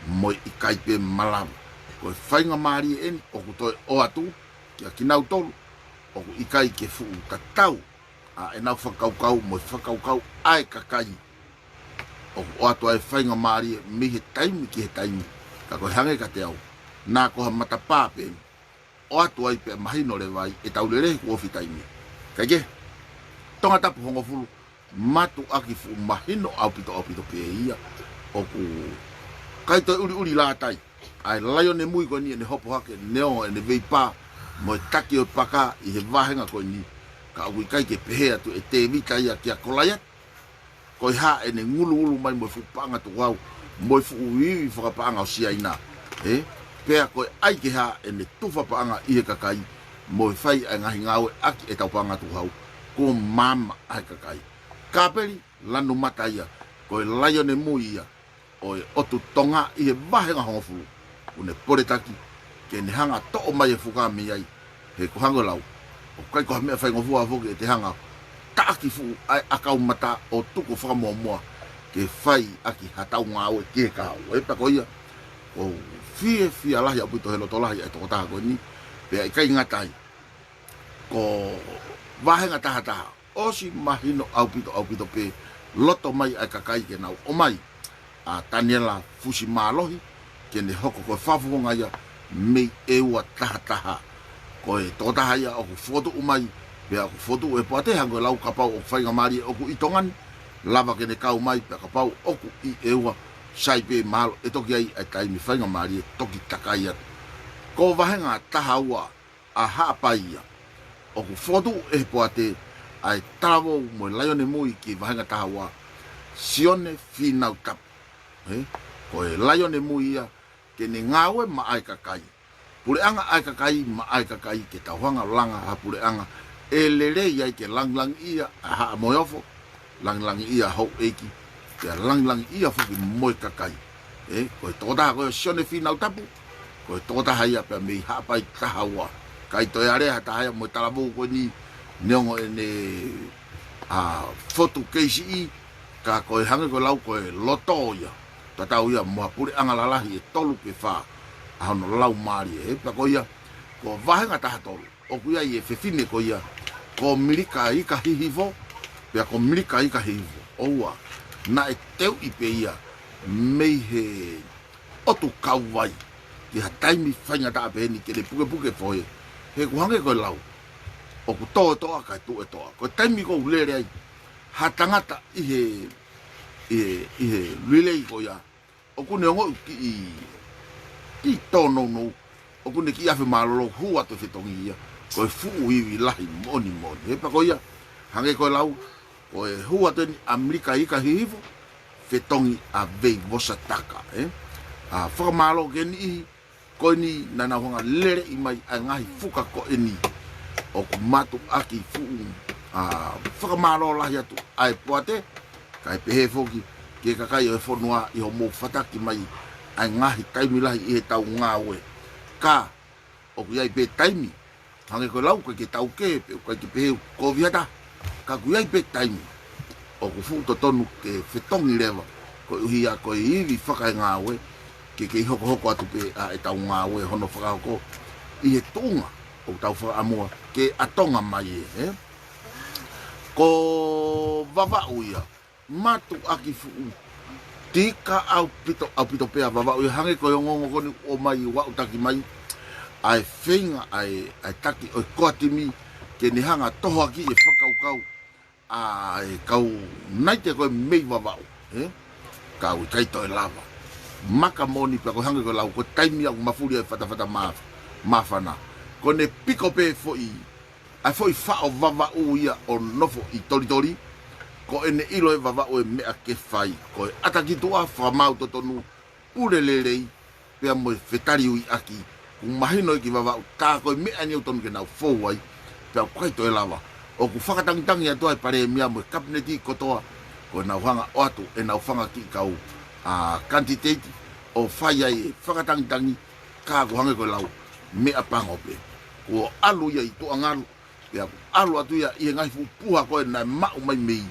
mo e ʻikai pē malava. Ko e faingamālie eni ʻoku toe ʻoatu kia kinautolu ʻoku ʻikai ke fuʻu tatau ʻa ʻenau fakakaukau mo e fakakaukau ʻa e kakai. ʻOku ʻoatu ai e faingamālie mei he taimi ki he taimi. Ka ko e hangē kiate au, naʻa ko ha matapā pē eni, ʻoatu ai pea mahino leva ai ʻetau lelei kuo ofi taimi. Kae kehe, Tongatapu hongofulu, mātuʻaki fuʻu mahino ʻaupito, ʻaupito pē ia. ʻOku ʻikai toe ʻuliʻuli lātai ʻa e laione mui ko eni ʻene hopo hake, neongo ʻene veipā mo e taki ʻo e paka ʻi he vāhenga ko eni. Ka ʻoku ʻikai ke pehē atu ʻe Tēvita ia kia Kolaiate, ko e hā ʻene nguluulu mai mo e fuʻu paʻanga tukuhau, mo e fuʻu ivi fakapaʻanga ʻo Siaina, ē? Pea ko e ʻai ke hā ʻene tufa paʻanga ʻi he kakai, mo e fai ʻa e ngaahi ngāue ʻaki ʻetau paʻanga tukuhau, kuo maama ʻa e kakai. Kāpeli Lanumata ia, ko e laione mui ia ʻo e ʻotu Tonga ʻi he vāhenga hongofulu, ʻoku ne poletaki ke ne hanga ʻo toʻo mai e fuka mei ai. He ko e hangē ko e lau, ʻoku ʻikai ko ha meʻa faingofua foki ʻete hanga ʻo taʻaki fuʻu ʻa e ʻakau mata ʻo tuku fakamuʻomuʻa ke fai ʻaki haʻatau ngāue ki he kahaʻu. Ē, pea ko ia, ʻoku ou fiefia lahi ʻaupito he loto lahi ʻa e tokotaha ko eni, pea ʻikai ngata ai, ko e vāhenga tahataha, ʻosi mahino ʻaupito, ʻaupito pē loto mai ʻa e kakai ke nau ʻomai ʻa Taniela Fusimālohi ke ne hoko ko e fakafofonga ia mei ʻEua Tahataha. Ko e tokotaha ia ʻoku fokotuʻu mai, pea ʻoku fokotuʻu ʻe he poate, hangē ko e lau, kapau ʻoku faingamālie ʻoku ʻi Tonga ni, lava ke ne kau mai, pea kapau ʻoku ʻi ʻEua, sai pē, mahalo ʻe toki ʻi ai ʻa e taimi faingamālie toki takai atu. Ko e vāhenga taha ua ʻa Haʻapai ia, ʻoku fokotuʻu ʻe he poate ʻa e talavou mo e laione mui ki he vāhenga taha ua, Sione Fīnautapu. Ē? Ko e laione mui ia ke ne ngāue maʻa e kakai. Puleʻanga ʻa e kakai, maʻa e kakai, ke tau hanga ʻo langa ha puleʻanga ʻe lelei ai ke langilangiʻia ʻa Haʻa Moheofo, langilangiʻia houʻeiki, pea langilangiʻia foki mo e kakai. Ē, ko e tokotaha ko ia ʻo Sione Fīnautapu, ko e tokotaha ia pea mei Haʻapai taha ua. ʻIkai toe alea ha taha ia mo e talavou ko eni, neongo ʻene, ʻa, fotu kei siʻi, ka ko e hangē ko e lau, ko e loto ia, tatau ia mo ha puleʻanga lalahi ʻe tolu pe fā ʻa hono laumālie. Ē, pea ko ia, ko e vāhenga taha tolu, ʻoku ʻi ai e fefine ko ia ko Milika Ika Hihifo, pea ko Milika Ika Hihifo, ʻoua, naʻe teuʻi pē ia mei he ʻotu kauvai ki ha taimi faingataʻa pehē ni ke ne pukepuke fohe. He ʻoku hangē ko e lau, ʻoku tō e toʻa kae tuʻu e toʻa. Ko e taimi ʻoku lele ai ha tangata ʻi he, ʻi he, ʻi he lelei ko ia, ʻoku ne ongoʻi kiʻi, kiʻi tōnounou, ʻoku ne kiʻi afe mālōlō, hū atu e fetongi ia, ko e fuʻu ivi lahi moʻoni moʻoni. Ē, pea ko ia, hangē ko e lau, ko e hū atu eni ʻa Milika Ika Hihifo, fetongi ʻa Veivosataka, ē? ʻA, fakamālō ki he niʻihi ko eni naʻa nau hanga ʻo leleʻi mai ʻa e ngaahi fuka ko eni. ʻOku mātuʻaki fuʻu, ʻa, fakamālō lahi atu ʻa e poate, kae pehē foki ki he kakai ʻo e fonua ʻi hoʻomou fataki mai ʻa e ngaahi taimi lahi ʻi heʻetau ngāue. Ka ʻoku ʻi ai pē taimi, hangē ko e lau, ʻikai ke tau kē, pe ʻikai ke pehē ʻoku kovi ha taha. Ka ʻoku ʻi ai pē taimi ʻoku fuʻu totonu ke fetongi leva, koeʻuhi ia ko e ivi fakaengāue, ke kei hokohoko atu pē ʻa ʻetau ngāue hono fakahoko ʻi he tuʻunga ʻoku tau fakaʻamua ke ʻa Tonga mai ē, ē? Ko Vavaʻu ia, mātuʻaki fuʻu tika ʻaupito, ʻaupito pē ʻa Vavaʻu ia, hangē ko e ongoongo ko eni ʻoku ʻomai ʻo aʻutaki mai, ʻa e feinga ʻa e, ʻa e taki ʻo e core team ke ne hanga ʻo tohoakiʻi e fakakaukau ʻa e kau naite ko ē mei Vavaʻu, ē? Ka ʻoku ʻikai toe lava. Maka moʻoni pea ko e hangē ko e lau, ko e taimi ʻoku mafuli ai e fatafata mā-, māfana. Ko ʻene piko pē foʻi, ʻa e foʻi faʻo Vavaʻu ia ʻo nofo ʻi Tolitoli, ko ʻene ʻilo ʻe Vavaʻu e meʻa ke fai. Ko e ʻata ki tuʻa, fakamaau totonu, pule lelei, pea mo e fetaliuiʻaki, ʻoku mahino ʻe ki Vavaʻu, tā ko e meʻa eni ʻoku tonu ke nau fou ai, pea ʻoku ʻikai toe lava. ʻOku fakatangitangi atu ai Palēmia mo e Kapineti kotoa, ko ʻenau hanga ʻo ʻoatu ʻenau fanga kiʻi kau, ʻa, kanititeiti, ʻo fai ai e fakatangitangi, ka ʻoku hangē ko e lau, meʻa pango pē. Kuo ʻalu ia ʻi tuʻa ngalu, pea ʻoku ʻalu atu ia ʻi he ngaahi fuʻu puha ko ē naʻe maʻu mai mei,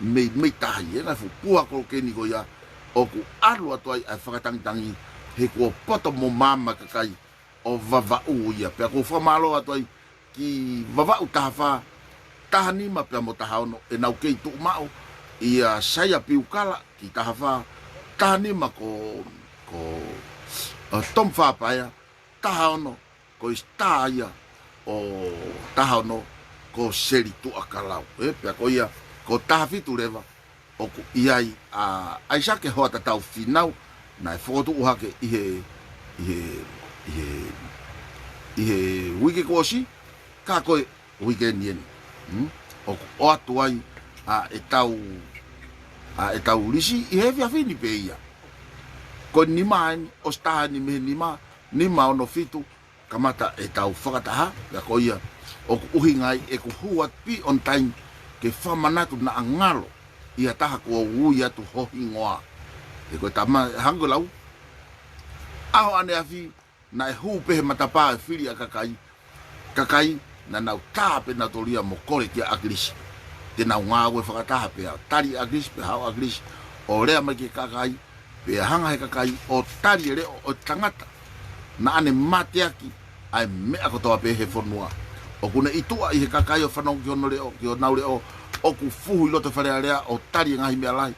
mei, mei tahi, e ngaahi fuʻu puha ko ē ko eni ko ia, ʻoku ʻalu atu ai ʻa e fakatangitangi, he kuo poto mo maama e kakai ʻo Vavaʻu ia. Pea ʻoku ou fakamālō atu ai ki Vavaʻu taha fā, taha nima pea mo taha ono, ʻenau kei tuʻu maʻu ʻia Saia Piukala ki taha fā, taha nima ko, ko, ʻa, Tom Fapaea, taha ono, ko e sitā ia ʻo taha ono, ko Seli Tuʻakalau, ē, pea ko ia, ko taha fitu leva, ʻoku ʻi ai ʻa ʻAisake Hoatatau Fīnau, naʻe fokotuʻu hake ʻi he, ʻi he, ʻi he, ʻi he uike kuo ʻosi, ka ko e uike ni eni. Hmm? ʻOku ʻoatu ai ʻa ʻetau, ʻa ʻetau lisi ʻi he efiafi ni pē ia. Ko e nima eni, ʻosi taha eni mei he nima, nima ono fitu, kamata ʻetau fakataha, pea ko ia ʻoku ʻuhinga ai ʻeku hū atu pē on time ke fakamanatu naʻa ngalo ʻi ha taha kuo ui atu ho hingoa. He ko e tama, hangē ko e lau, ʻaho ʻaneafi, naʻe hū pē he matapā e fili ʻa e kakai, kakai, naʻa nau tā pē nautolu ia mo kole kia ʻAkilisi te nau ngāue fakataha pea tali ʻe ʻAkilisi, pea haʻu ʻAkilisi ʻo lea mai ki he kakai, pea hanga he kakai ʻo tali e leʻo ʻo e tangata naʻa ne mateaki ʻa e meʻa kotoa pē he fonua. ʻOku ne ʻi tuʻa ʻi he kakai ʻo fanongo ki hono leʻo, ki honau leʻo, ʻoku fuhu ʻi loto Fale Alea ʻo tali e ngaahi meʻa lahi,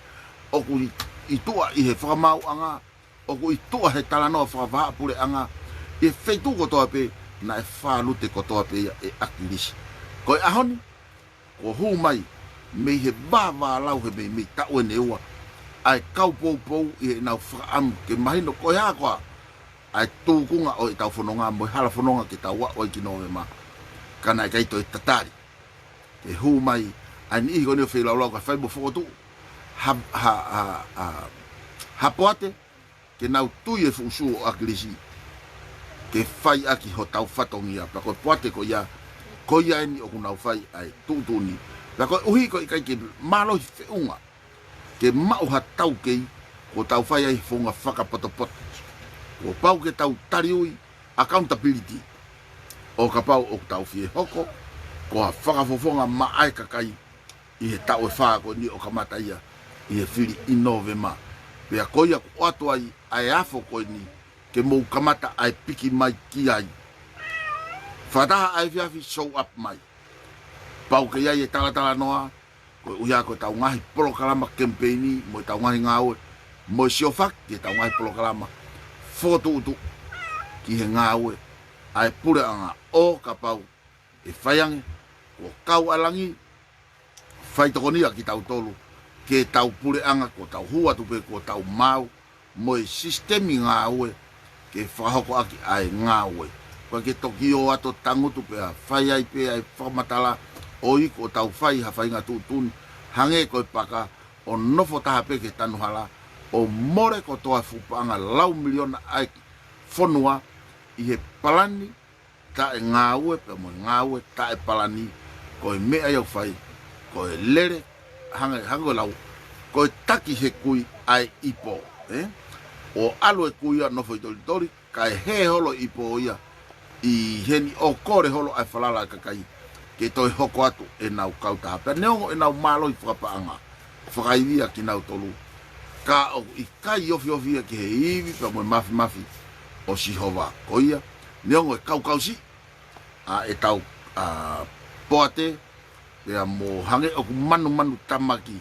ʻoku ʻi, ʻi tuʻa ʻi he fakamaauʻanga, ʻoku ʻi tuʻa he talanoa fakavahaʻapuleʻanga, ʻi he feituʻu kotoa pē, naʻe fālute kotoa pē ia ʻe ʻAkilisi. Ko e ʻaho ni, kuo hū mai, mei he vāvālau he meimei taʻu ʻe ua, ʻa e kau poupou ʻi heʻenau fakaʻamu ke mahino ko e hā koā ʻa e tūkunga ʻo ʻetau fononga mo e hala fononga ke tau aʻu ai ki Nōvema. Ka naʻe ʻikai toe tatali. Ke hū mai ʻa e niʻihi ko eni ʻo feilaulau kae fai mo fokotuʻu ha, ha, ha, ha, ha poate, ke nau tui e fuʻu sū ʻo ʻAkilisi, ke fai ʻaki hotau fatongia, pea ko e poate ko ia, ko ia eni ʻoku nau fai ʻa e tuʻutuʻuni. Pea koeʻuhi ko e ʻikai ke mālohi feʻunga ke maʻu ha taukei, kuo tau fai ai e founga fakapotopoto. Kuo pau ke tau taliui, accountability, ʻo kapau ʻoku tau fie hoko ko ha fakafofonga maʻa e kakai ʻi he taʻu ʻe fā ko eni ʻo kamata ia ʻi he fili ʻi Nōvema. Pea ko ia ʻoku ʻoatu ai ʻa e afo ko eni ke mou kamata ʻa e piki mai ki ai. Fakataha ʻa e efiafi, show up mai. Pau ke ʻi ai e talatalanoa, koeʻuhi ko ʻetau ngaahi polokalama kemipeini, mo ʻetau ngaahi ngāue, mo e siofaki ki heʻetau ngaahi polokalama fokotuʻutuʻu ki he ngāue ʻa e puleʻanga ʻo kapau ʻe fai ange, kuo kau ʻa langi, fai tokonia kitautolu, ke tau puleʻanga, kuo tau hū atu pē, kuo tau maau, mo e sisitemi ngāue, ke fakahoko ʻaki ʻa e ngāue. ʻOku ʻikai ke toki ō atu ʻo tangutu pea fai ai pē ʻa e fakamatala, ʻo ʻikai ke tau fai ha faʻahinga tuʻutuʻuni, hangē ko e paka, ʻo nofo taha pē ki he tanu hala, ʻo mole kotoa e fuʻu paʻanga lau miliona ʻa e fonua, ʻi he palani, taʻe ngāue, pea mo e ngāue taʻe palani, ko e meʻa ia ʻoku fai, ko e lele, hangē, hangē ko e lau, ko e taki he kui ʻa e ipo, ē? ʻO ʻalu e kui ia ʻo nofo ʻi Tolitoli, kae hē holo e ipo ia ʻi heni, ʻo kole holo ʻa e falala ʻa e kakai ke toe hoko atu ʻenau kautaha. Pea neongo ʻenau mālohi fakapaʻanga, fakaivia kinautolu, ka ʻoku ʻikai ofiofi ia ki he ivi pea mo e māfimafi ʻo Sihova. Ko ia, neongo e kaukausi ʻa ʻetau, ʻa, poate, pea mo hangē ʻoku manumanu tamaki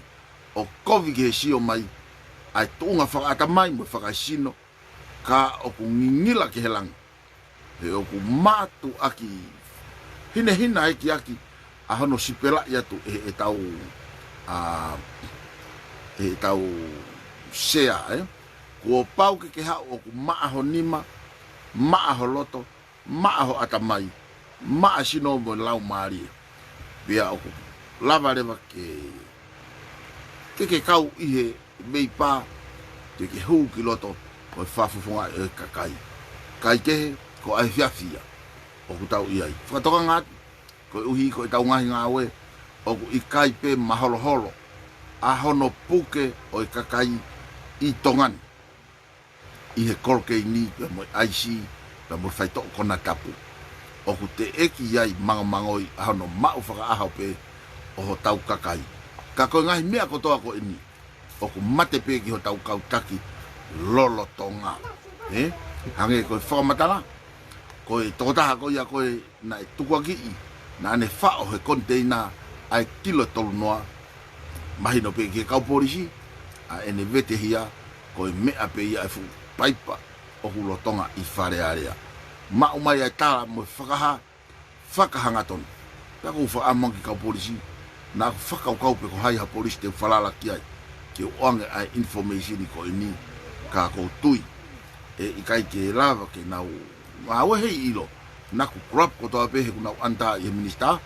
ʻo kovi ki he sio mai ʻa e tuʻunga fakaʻatamai mo e fakaesino, ka ʻoku ngingila ki he langi. He ʻoku mātuʻaki hinehina ʻekiʻaki ʻa hono sipelaʻi atu ʻe, ʻetau, ʻa, ʻetau sea, ē? Kuo pau ke ke haʻu ʻoku maʻa ho nima, maʻa ho loto, maʻa ho ʻatamai, maʻa sino mo e laumālie. Pea ʻoku lava leva ke, ke, ke kau ʻi he veipā, ke, ke hū ki loto ʻo e fakafofongaʻi ʻo e kakai. Kae kehe, ko e efiafi ia ʻoku tau ʻi ai. Fakatokanga atu, koeʻuhi ko ʻetau ngaahi ngāue, ʻoku ʻikai pē maholoholo ʻa hono puke ʻo e kakai ʻi Tonga ni ʻi he kolokeini pea mo e ʻaisi pea mo e faitoʻo konatapu. ʻOku teʻeki ai mangomangoʻi ʻa hono maʻu fakaʻaho pē ʻo hotau kakai. Ka ko e ngaahi meʻa kotoa ko eni, ʻoku mate pē ki hotau kau taki lolotonga. Ē? Hangē ko e fakamatala, ko e tokotaha ko ia ko ē naʻe tukuakiʻi, naʻa ne faʻo he koniteina ʻa e kilo ʻe tolu noa, mahino pē ki he kau polisi, ʻa ʻene vetehia, ko e meʻa pē ia ʻa e fuʻu paipa ʻoku lolotonga ʻi Fale Alea. Maʻu mai ʻa e tala mo e fakahā, fakahangatonu. Pea ʻoku ou fakaʻamu ange ki he kau polisi, naʻa ku fakakaukau pe ko hai ha polisi te u falala ki ai, ke u ʻoange ʻa e information ko eni, ka ʻoku ou tui ʻe ʻikai ke lava ke nau ngāue. Heiʻilo, naʻa ku grab kotoa pē he ʻoku nau under ʻi he minisitā.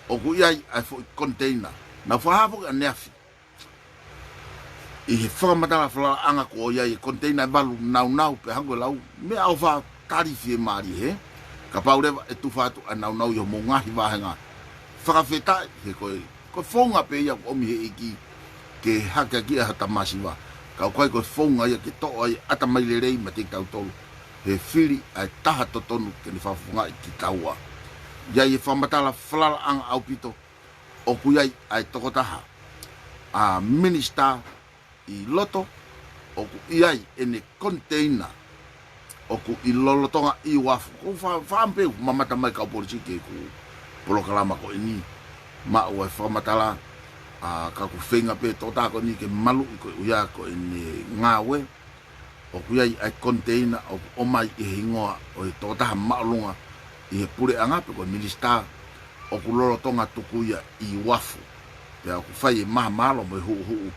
ʻOku ʻi ai ʻa e foʻi koniteina. Naʻa ku fakahā foki ʻaneafi ʻi he fakamatala falalaʻanga ko ia ʻi he koniteina ʻe valu naunau pea hangē ko e lau, meʻaʻofa tali fiemālie, hē? Kapau leva ʻe tufa atu ʻa e naunau ʻi hoʻomou ngaahi vāhenga, fakafetaʻi, he ko e, ko e founga pē ia ʻoku ʻomi he ʻEiki ke hakeakiʻi ʻa hota masiva. Ka ʻoku ʻikai ko e founga ia ke toʻo ai ʻatamai lelei meiate kitautolu, he fili ʻa e taha totonu ke ne fakafofongaʻi kitaua. ʻI ai e fakamatala falalaʻanga ʻaupito, ʻoku ʻi ai ʻa e tokotaha, ʻa e minisitā ʻi loto, ʻoku ʻi ai ʻene koniteina ʻoku ʻi lolotonga ʻi uafu. ʻOku ou fa-, fakaʻamu pē ʻoku mamata mai kau polisi ki heʻeku polokalama ko eni, maʻu ʻa e fakamatala, ʻa, ka ʻoku feinga pē tokotaha ko eni ke maluʻi koeʻuhi ko ʻene ngāue. ʻOku ʻi ai ʻa e koniteina ʻoku ʻomai ʻi he hingoa ʻo e tokotaha māʻolunga ʻi he puleʻanga pe ko e minisitā, ʻoku lolotonga tuku ia ʻi uafu. Pea ʻoku fai e mahamahalo mo e huʻuhuʻu,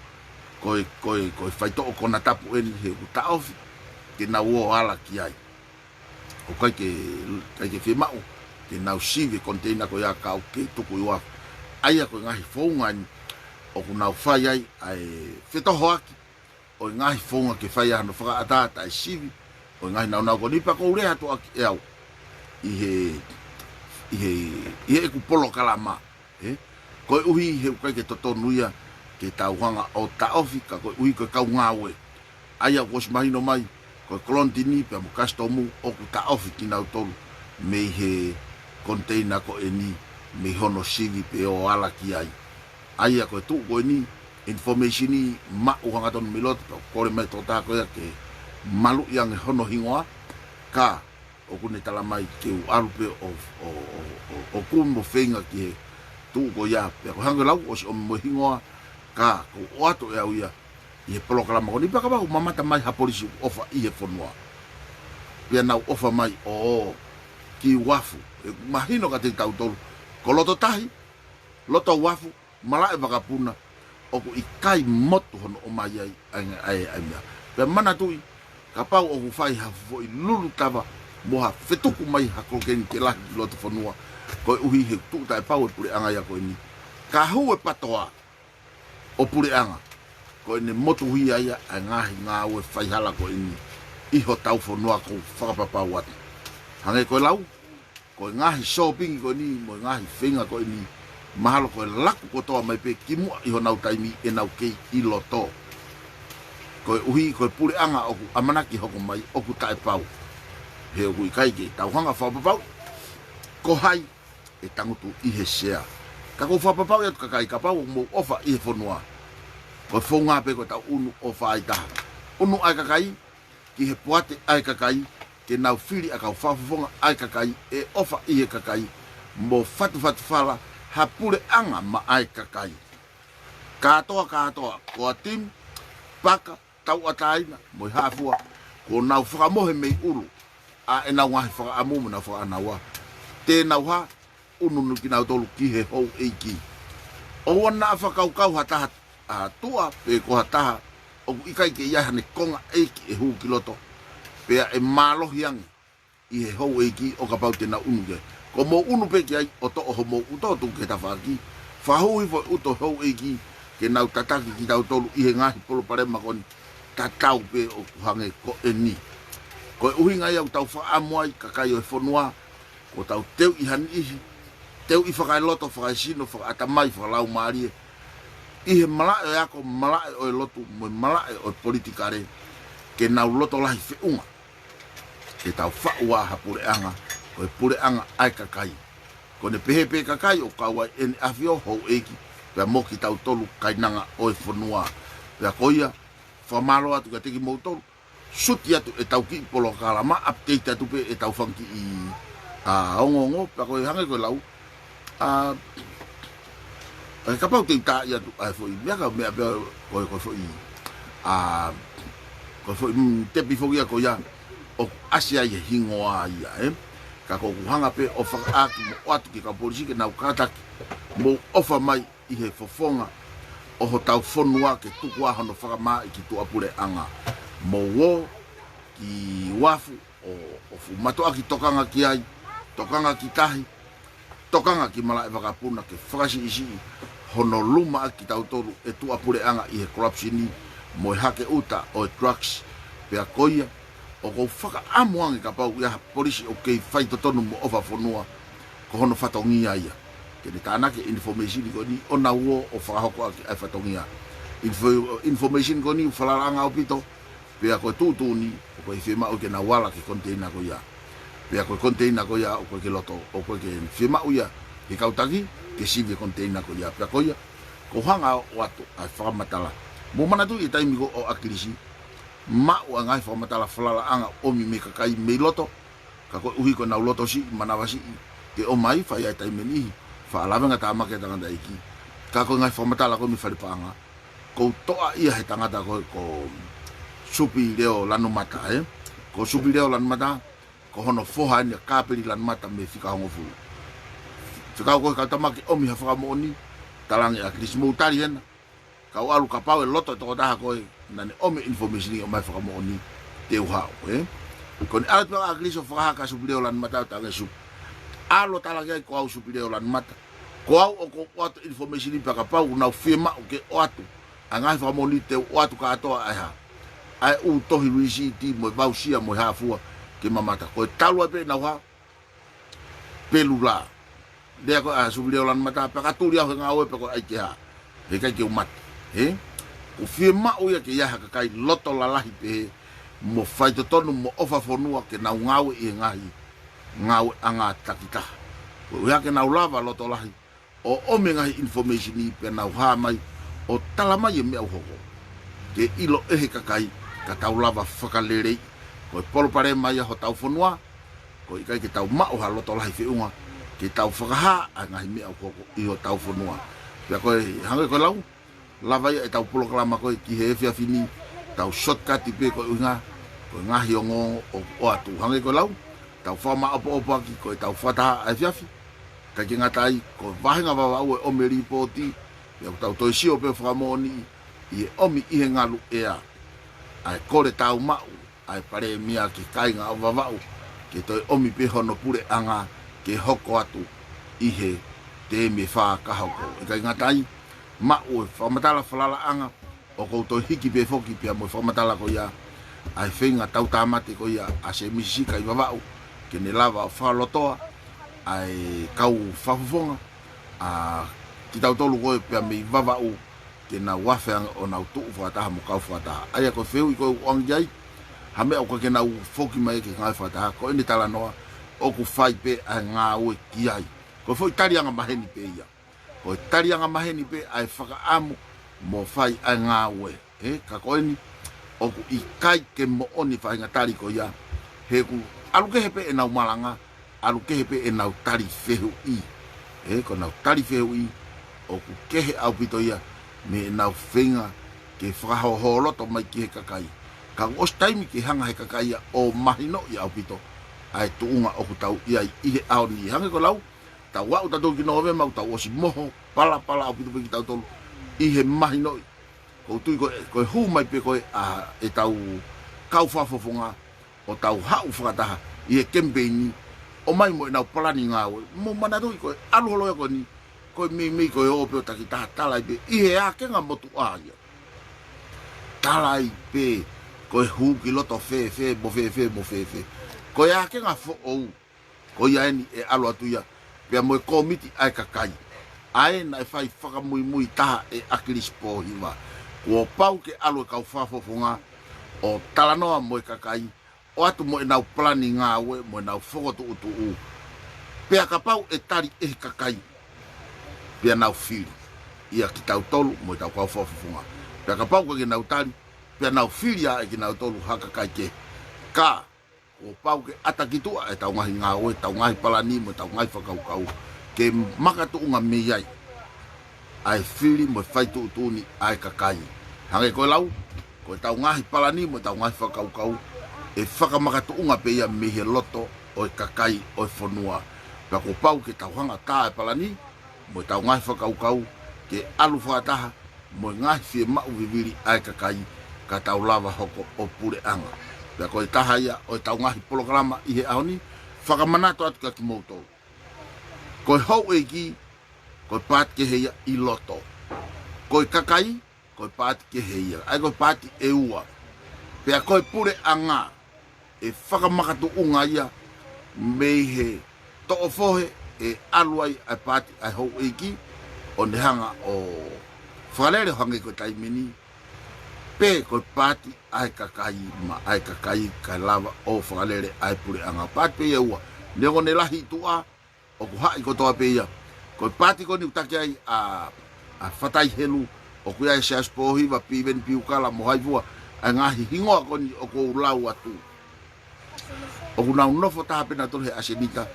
ko e, ko e, ko e faitoʻo konatapu eni he ʻoku taʻofi ke nau ō ala ki ai. ʻOku ʻikai ke, ʻikai ke fiemaʻu ke nau sivi e koniteina ko ia ka ʻoku kei tuku ʻi uafu. ʻA ia ko e ngaahi founga eni ʻoku nau fai ai ʻa e fetohoaki ʻo e ngaahi founga ke fai ai hano fakaʻatā ʻa e sivi ʻo e ngaahi naunau ko eni. Pea ʻoku ou lea atu ʻaki ʻe au ʻi he, ʻi he, ʻi heʻeku polokalama, ē? Koeʻuhi he ʻoku ʻikai ke totonu ia ke tau hanga ʻo taʻofi, ka koeʻuhi ko e kau ngāue. ʻA ia kuo ʻosi mahino mai, ko e kolonitini pea mo e kasitomu ʻoku taʻofi kinautolu mei he koniteina ko eni, mei hono sivi pe ō ala ki ai. ʻA ia ko e tuʻu ko eni, information ʻi maʻu hangatonu mei loto, pea ʻoku kole mai tokotaha ko ia ke maluʻi ange hono hingoa, ka ʻoku ne tala mai ke u ʻalu pē ʻo, ʻo, ʻo, ʻo, ʻo kumi mo feinga ki he tuʻu ko ia, pea ko e hangē lau ʻosi ʻomi mo e hingoa, ka ʻoku ou ʻoatu ʻe au ia ʻi he polokalama ko eni, pea kapau ʻoku mamata mai ha polisi ʻoku ʻofa ʻi he fonua, pea nau ʻofa mai ʻo ō ki uafu, ʻe mahino kiate kitautolu, ko loto tahi, loto uafu, malaʻe vakapuna, ʻoku ʻikai motu hono ʻomai ai ʻa e, ʻa e, ʻa e meʻa. Pea manatuʻi, kapau ʻoku fai ha foʻi lulu tava mo ha fetuku mai ha kolokeni ke lahi ki loto fonua, koeʻuhi he tuʻu taʻepau e puleʻanga ia ko eni, ka hū e patoa ʻo puleʻanga, ko ʻene motuhia ia ʻa e ngaahi ngāue faihala ko eni ʻi hotau fonua. ʻOku ou fakapapau atu, hangē ko e lau, ko e ngaahi sōpingi ko eni mo e ngaahi feinga ko eni, mahalo ko e laku kotoa mai pē kimuʻa ʻi honau taimi ʻenau kei ʻi loto. Koeʻuhi ko e puleʻanga ʻoku ʻamanaki hoko mai ʻoku taʻepau, he ʻoku ʻikai ke tau hanga fakapapau ko hai ʻe tangutu ʻi he sea. Ka ʻoku ou fakapapauʻi atu kakai, kapau ʻoku mou ʻofa ʻi he fonua, ko e founga pē ko ʻetau ʻunu ʻo fai taha. ʻUnu ʻa e kakai ki he poate ʻa e kakai, ke nau fili ʻa e kau fakafofonga ʻa e kakai, ʻe ʻofa ʻi he kakai, mo fatufatufala ha puleʻanga maʻa e kakai. Kātoa, kātoa, ko e tim, paka, tauʻatāina mo e hā fua, kuo nau fakamohe mei ʻulu ʻa ʻenau ngaahi fakaʻamu mo ʻenau fakaʻānaua. Te nau hā, ʻunuʻunu kinautolu ki he houʻeiki. ʻOua naʻa fakakaukau ha taha, ʻa, tuʻa pe ko ha taha ʻoku ʻikai ke ʻi ai haʻane konga ʻeiki ʻe hū ki loto, pea ʻe mālohi ange ʻi he houʻeiki ʻo kapau te nau ʻunu ki ai. Ko mou ʻunu pē ki ai ʻo toʻo homou ʻuto ʻo tuku ki he tafaʻaki. Fakahū hifo e ʻuto houʻeiki ke nau tataki kitautolu ʻi he ngaahi palopalema ko eni tatau pē ʻoku hangē ko eni. Ko e ʻuhinga ia ʻoku tau fakaʻamu ai kakai ʻo e fonua, ko ʻetau teuʻi ha niʻihi, teuʻi fakaeloto, fakaesino, fakaʻatamai, fakalaumālie, ʻi he malaʻe ʻo e ako, malaʻe ʻo e lotu, mo e malaʻe ʻo e politikale, ke nau loto lahi feʻunga. Ke tau faʻu ʻa ha puleʻanga, ko e puleʻanga ʻa e kakai. Ko ʻene pehē pē kakai ʻoku kau ai ʻEne ʻAfio, houʻeiki, pea mo kitautolu kainanga ʻo e fonua. Pea ko ia, fakamālō atu kiate kimoutolu. Suti atu ʻetau kiʻi polokalama, update atu pē ʻetau fanga kiʻi, ʻa, ongoongo, pea ko e hangē ko e lau, ʻa, ʻe kapau te u taaʻi atu ʻa e foʻi meʻa ka meʻa pē ko e, ko e foʻi, ʻa, ko e foʻi, mm, tepi foki ia ko ia ʻoku ʻasi ai e hingoa ia, ē? Ka ʻoku ou hanga pē ʻo fakaʻaki mo ʻoatu ki he kau polisi ke nau kātaki mo ʻofa mai ʻi he fofonga ʻo hotau fonua ke tuku ʻa hono fakamā ʻi ki tuʻapuleʻanga. Mou ō ki uafu ʻo, ʻo fuʻu mātuʻaki tokanga ki ai, tokanga ki tahi, tokanga ki malaʻe vakapuna ke fakasiʻisiʻi hono luma ʻaki kitautolu ʻe tuʻapuleʻanga ʻi he corruption mo e hake ʻuta ʻo e drugs. Pea ko ia, ʻoku ou fakaʻamu ange kapau ʻe ʻi ai ha polisi ʻoku kei faitotonu mo ʻofa fonua, ko hono fatongia ia ke ne tānaki e information ko eni ʻo nau ō ʻo fakahoko ʻaki ʻa e fatongia. Info-, information ko eni ʻoku falalaʻanga ʻaupito, pea ko e tuʻutuʻuni, ʻoku ʻikai fiemaʻu ke nau ala ki he container ko ia. Pea ko e container ko ia, ʻoku ʻikai ke loto, ʻoku ʻikai ke fiemaʻu ia he kau taki ke sivi e container ko ia. Pea ko ia, ʻoku ou hanga ʻo ʻoatu ʻa e fakamatala. Mou manatuʻi e taimi ko ē ʻo ʻAkilisi, maʻu ʻa e ngaahi fakamatala falalaʻanga ʻomi mei he kakai mei loto, ka koeʻuhi ko ʻenau loto siʻi, manava siʻi, ke ō mai, fai ai e taimi ʻe niʻihi, faʻa lavengatāmaki e tangataʻeiki. Ka ko e ngaahi fakamatala ko ē mei fale paʻanga, ʻoku toʻa ia he tangata ko ē ko Supileo Lanumata, ē? Ko Supileo Lanumata, ko hono foha eni ʻa Kapeli Lanumata mei he fika hongofulu. Fekau ko e kau tama ke ʻomi ha fakamoʻoni, talaange ʻe ʻAkilisi, mou tali hena. Kau ʻalu kapau ʻe loto e tokotaha ko ē naʻa ne ʻomi e information ʻo ʻomai e fakamoʻoni, te u haʻu, ē? Ko ʻene ʻalu atu ʻa ʻAkilisi ʻo fakahā kia Supileo Lanumata, talaange ʻe Supi, ʻalu ʻo tala ki ai ko au Supileo Lanumata. Ko au ʻoku ou ʻoatu e information pea kapau ʻoku nau fiemaʻu ke ʻoatu ʻa e ngaahi fakamoʻoni, te u ʻoatu kātoa ʻa e hā, ʻa e ʻū tohi lisiti mo e voucher mo e hā fua ke mamata. Ko e talu ai pē ʻenau hā, pelu lā. Lea ko ē ʻa Supileo Lanumata, pea ka tuli au he ngāue pea ko e ʻai ke hā, he ʻikai ke u mate, ē? ʻOku fiemaʻu ia ke ʻi ai ha kakai loto lalahi pehē mo faitotonu mo ʻofa fonua ke nau ngāue ʻi he ngaahi ngāueʻanga takitaha. Ko ia ke nau lava loto lahi ʻo ʻomi e ngaahi information pea nau hā mai ʻo tala mai e meʻa ʻoku hoko, ke ʻilo ʻe he kakai ka tau lava fakaleleiʻi. Ko e palopalema ia hotau fonua, ko e ʻikai ke tau maʻu ha loto lahi feʻunga ke tau fakahā ʻa e ngaahi meʻa ʻoku hoko ʻi hotau fonua. Pea ko e hangē ko e lau, lava ia ʻetau polokalama ko ē ki he efiafi ni, tau shortcut pē, ko e ʻuhinga ko e ngaahi ongoongo ʻoku ʻoatu. Hangē ko e lau, tau fakamaʻopoʻopo ʻaki ko ʻetau fakataha ʻa e efiafi. ʻIkai ke ngata ai, ko e vāhenga Vavaʻu ʻe ʻomi e lipooti, pea ʻoku tau toe sio pē ʻo fakamoʻoniʻi ʻi he ʻomi ʻi he ngalu ʻea ʻa e kole tāumaʻu ʻa e Palēmia ki he kāinga ʻo Vavaʻu, ke toe ʻomi pē hono puleʻanga ke hoko atu ʻi he teemi ʻe fā ka hoko. ʻIkai ngata ai, maʻu e fakamatala falalaʻanga, ʻoku ou toe hiki pē foki pea mo e fakamatala ko ia ʻa e feinga tautāmate ko ia ʻa Semisi Sika ʻi Vavaʻu, ke ne lava ʻo fakalotoa ʻa e kau fakafofonga ʻa kitautolu ko ē pea mei Vavaʻu, ke nau afe ange ʻo nau tuʻu fakataha mo kau fakataha. ʻA ia ko e fehuʻi ko ē ʻoku ʻange ai, ha meʻa ʻoku ʻikai ke nau foki mai ki he ngāue fakataha, ko ʻene talanoa, ʻoku fai pē ʻa e ngāue ki ai. Ko e foʻi tali angamaheni pē ia. Ko e tali angamaheni pē ʻa e fakaʻamu mo fai ʻa e ngāue. Ē, ka ko eni, ʻoku ʻikai ke moʻoni e faʻahinga tali ko ia, he ʻoku ʻalu kehe pē ʻenau malanga, ʻalu kehe pē ʻenau tali fehuʻi. Ē, ko ʻenau tali fehuʻi, ʻoku kehe ʻaupito ia mei heʻenau feinga ke fakahōhōloto mai ki he kakai. Ka kuo ʻosi taimi ke hanga he kakai ia ʻo mahinoʻi ʻaupito ʻa e tuʻunga ʻoku tau ʻi ai ʻi he ʻaho ni. Hangē ko e lau, tau aʻu tautolu ki Nōvema, ʻoku tau ʻosi moho palapala ʻaupito pē kitautolu ʻi he mahinoʻi. ʻOku ou tui ko e, ko e hū mai pē ko ē ʻa ʻetau kau fakafofonga ʻo tau haʻu fakataha ʻi he kemipeini, ʻomai mo ʻenau palani ngāue. Mou manatuʻi ko e ʻalu holo ia ko eni, ko e meimei ko e ō pē ʻo takitaha tala ai pē ʻi he ākenga motuʻa ia. Tala ai pē ko e hū ki loto fēfē mo fēfē mo fēfē. Ko e ākenga foʻou, ko ia eni ʻe ʻalu atu ia, pea mo e kōmiti ʻa e kakai. ʻA ē naʻe fai fakamuimui taha ʻe ʻAkilisi Pōhiva. Kuo pau ke ʻalu e kau fakafofonga ʻo talanoa mo e kakai, ʻoatu mo ʻenau palani ngāue, mo ʻenau fokotuʻutuʻu. Pea kapau ʻe tali ʻe he kakai, pea nau fili ia kitautolu mo ʻetau kau fakafofonga. Pea kapau ʻikai ke nau tali, pea nau fili ʻa e kinautolu ha kakai kehe. Ka, kuo pau ke ʻata ki tuʻa ʻetau ngaahi ngāue, ʻetau ngaahi palani mo ʻetau ngaahi fakakaukau, ke makatuʻunga mei ai ʻa e fili mo e fai tuʻutuʻuni ʻa e kakai. Hangē ko e lau, ko ʻetau ngaahi palani mo ʻetau ngaahi fakakaukau, ʻe fakamakatuʻunga pē ia mei he loto ʻo e kakai ʻo e fonua. Pea kuo pau ke tau hanga tā e palani mo ʻetau ngaahi fakakaukau ke ʻalu fakataha mo e ngaahi fiemaʻu vivili ʻa e kakai, ka tau lava hoko ʻo puleʻanga. Pea ko e taha ia ʻo ʻetau ngaahi polokalama ʻi he ʻaho ni, fakamanatu atu kia kimoutolu. Ko e houʻeiki, ko e paati kehe ia ʻi loto. Ko e kakai, ko e paati kehe ia. ʻA ia ko e paati ʻe ua. Pea ko e puleʻanga, ʻe fakamakatuʻunga ia mei he toʻo fohe ʻe ʻalu ai ʻa e paati ʻa e houʻeiki, ʻo ne hanga ʻo fakalele ʻo hangē ko e taimi ni, pe ko e paati ʻa e kakai, maʻa e kakai kae lava ʻo fakalele ʻa e puleʻanga. Paati pē ia ʻe ua, neongo ʻene lahi ʻi tuʻa, ʻoku haʻi kotoa pē ia. Ko e paati ko eni ʻoku taki ai ʻa, ʻa Fatai Helu, ʻoku ʻi ai ʻa Siaosi Pōhiva, Piveni Piukala mo hai fua, ʻa e ngaahi hingoa ko eni ʻoku ou lau atu. ʻOku nau nofo taha pē nautolu he ʻasenita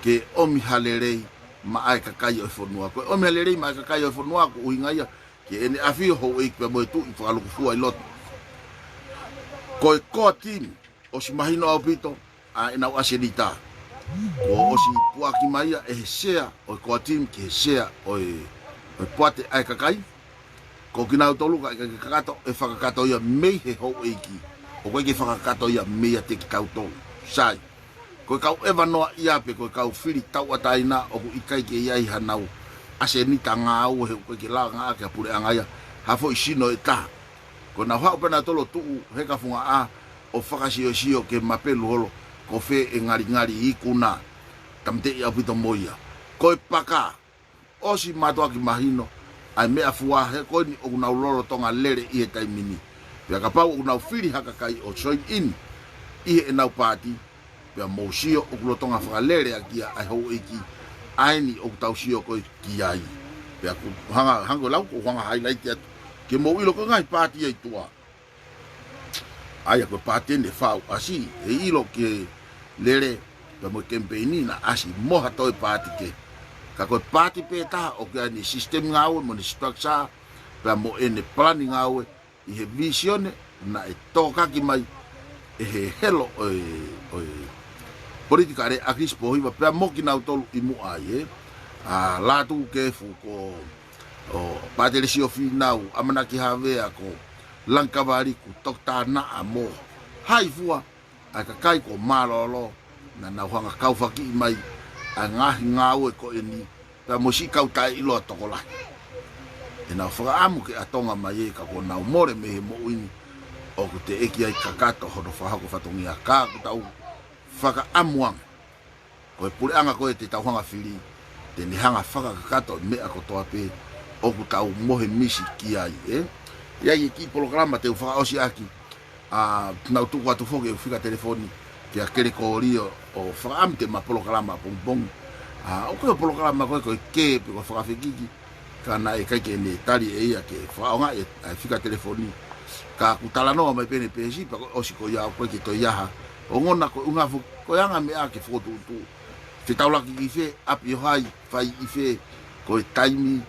ke ʻomi ha lelei maʻa e kakai ʻo e fonua. Ko e ʻomi ha lelei maʻa e kakai ʻo e fonua, ko e ʻuhinga ia ki heʻene ʻafio houʻeiki pea mo e tuʻi fakalukufua ʻi loto. Ko e core team, ʻosi mahino ʻaupito ʻa ʻenau ʻasenita. Kuo ʻosi puʻaki mai ia ʻe he sea ʻo e core team ki he sea ʻo e, ʻo e poate ʻa e kakai. Ko kinautolu ka ʻikai ke kakato, ʻe fakakakato ia mei he houʻeiki. ʻOku ʻikai ke fakakakato ia meiate kitautolu. Sai. Ko e kau ʻeva noa ia pe ko e kau fili tauʻatāina ʻoku ʻikai ke ʻi ai hanau ʻasenita ngāue he ʻoku ʻikai ke langa ʻaki ʻa e puleʻanga ia ha foʻi sino ʻe taha. Ko ʻenau haʻu pē nautolu ʻo tuʻu he kafungaʻa ʻo fakasiosio ke mapelu holo ko fē ʻe ngalingali ikuna. Tāmateʻi ʻaupito mo ia. Ko e paka, ʻosi mātuʻaki mahino ʻa e meʻafua he ko eni ʻoku nau lolotonga lele ʻi he taimi ni. Pea kapau ʻoku nau fili ha kakai ʻo join in ʻi heʻenau paati, pea mou sio ʻoku lolotonga fakalele ʻaki ia ʻa e houʻeiki, ʻa eni ʻoku tau sio ko ē ki ai. Pea ʻoku hanga, hanga ko e lau, ʻoku hanga highlight atu ke mou ʻilo ko e ngaahi paati ia ʻi tuʻa. ʻA ia ko e paati eni ʻe fā ʻoku ʻasi, ʻe ʻilo ke lele pea mo e kemipeini naʻa ʻasi mo ha toe paati kehe. Ka ko e paati pē taha ʻoku ʻi ai ʻene system ngāue mo ʻene structure, pea mo ʻene palani ngāue ʻi he vīsone naʻe tōkaki mai ʻe he helo ʻo e, ʻo e politika ʻa ʻAkilisi Pōhiva pea mo kinautolu ʻi muʻa ai, ē. ʻA Lātūkefu, ko ʻo Pātele Siofīnau, ʻAmanaki Havea, ko Langikava Aliku, Toketā Naʻa mo hai fua, ʻa e kakai kuo mālōlō naʻa nau hanga ʻo kaufakiʻi mai ʻa e ngaahi ngāue ko eni, pea mo siʻi kau taʻeʻiloa tokolahi. ʻEnau fakaʻamu ke ʻatonga mai ē, ka kuo nau mole mei he moʻui ni, ʻoku teʻeki ai kakato hono fakahoko fatongia. Ka ʻoku tau fakaʻamu ange ko e puleʻanga ko ē te tau hanga fili, te ne hanga fakakakato e meʻa kotoa pē ʻoku tau mohe misi ki ai, ē? ʻI ai e kiʻi polokalama te u fakaʻosi ʻaki, ʻa, nau tuku atu foki e fika telefoni kia Kelekōlio ʻo fakaʻamu te ma polokalama pongipongi. ʻA, ʻoku ʻi ai e polokalama ko ē ko e kē pe ko e fakafekiki, ka naʻe ʻikai ke ne tali ʻe ia ke fakaʻaongaʻi e, ʻa e fika telefoni. Ka ʻoku talanoa mai pē ʻene peesi, pea ko e ʻosi ko ia ʻoku ʻikai ke toe ʻi ai ha ongona, ko e ʻuhinga foki ko e anga e meʻa ke fokotuʻutuʻu. Fetaulaki ki fē, ʻapi ʻo hai, fai ʻi fē, ko e taimi,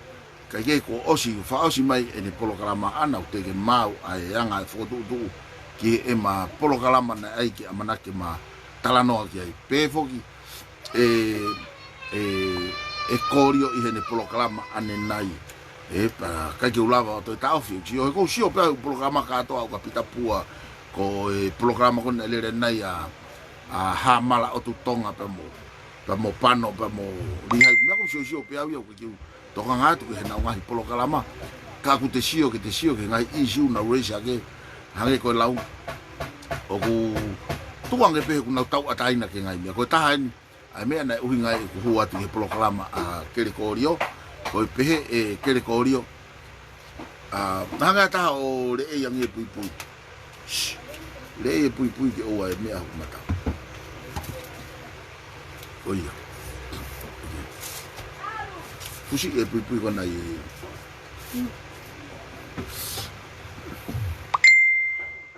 kae kehe kuo ʻosi, fakaʻosi mai ʻene polokalama ʻana, ʻoku teʻeki ke maau ʻa e anga e fokotuʻutuʻu ki heʻema polokalama naʻe ʻai ke ʻamanaki ke ma talanoa ki ai. Pehē foki ʻe, ʻe, ʻe Kōlio ʻi heʻene polokalama ʻanenai. Ē, pea ʻikai ke u lava ʻo toe taʻofi, ʻoku sio, he ʻoku ou sio pē au he polokalama kātoa ʻoku ka pita pua, ko e polokalama ko ē naʻe lele ʻanenai ʻa, ʻa Hāmala ʻOtu Tonga pea mo pea mo Pano, pea mo Lihai. Meʻa ʻoku siosio pē au ia ʻoku ke kiu tokanga atu ki heʻenau ngaahi polokalama. Ka ʻoku te sio, ke te sio ki he ngaahi ʻīsiu naʻa nau raise ʻaki, hangē ko e lau. ʻOku tukuange pē he ʻoku nau tauʻatāina ki he ngaahi meʻa. Ko e taha eni ʻa e meʻa naʻe ʻuhinga ai ʻeku hū atu ki he polokalama ʻa Kelekōlio. Ko e pehē ʻe Kelekōlio, ʻa, hanga ʻe ha taha ʻo leʻei ange e puipui. Shh. Leʻei e puipui ke ʻoua ʻe meʻa hoku mata. Ko ia. Fusi e puipui ko ena ē.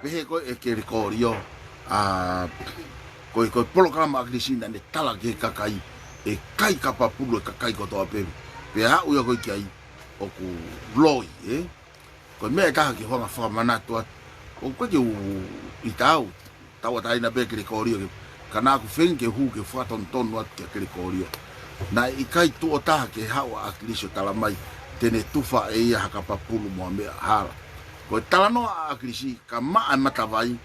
Pehē ko ē ʻe Kelekōlio, ʻa, ko e, ko e polokalama ʻa ʻAkilisi naʻa ne tala ki he kakai, ʻe kai kapapulu e kakai kotoa pē. Pea aʻu ia ko ē ki ai, ʻoku loi, ē? Ko e meʻa ʻe taha ke u hanga fakamanatu atu. ʻOku ʻikai ke u ʻita au, tauʻatāina pē ʻa Kelekōlio ke, ka naʻa ku feinga ke hū ke fakatonutonu atu kia Kelekōlio. Naʻe ʻikai tuʻo taha ke haʻu ʻa ʻAkilisi ʻo tala mai te ne tufa ʻe ia ha kapapulu mo ha meʻa hala. Ko e talanoa ʻa ʻAkilisi, ka maʻa e matavai,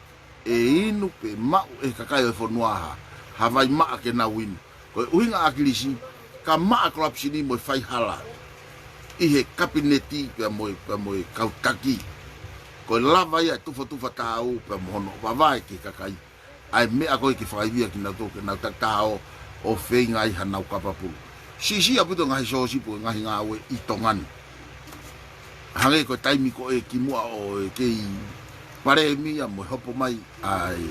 ʻe inu pe maʻu ʻe he kakai ʻo e fonua ha, ha vai maʻa ke nau inu. Ko e ʻuhinga ʻa ʻAkilisi, ka maʻa e corruption mo e faihala ʻi he kapineti pea mo e, pea mo e kau taki. Ko e lava ia e tufatufa tāu pea mo hono vavae ki he kakai. ʻA e meʻa ko ē ke fakaivia kinautolu ke nau takitaha ʻo, ʻo feinga ai hanau kapapulu. Siʻisiʻi ʻaupito e ngaahi sōsipi, ngaahi ngāue ʻi Tonga ni. Hangē ko e taimi ko ē kimuʻa ʻo e kei palēmia mo e hopo mai ʻa e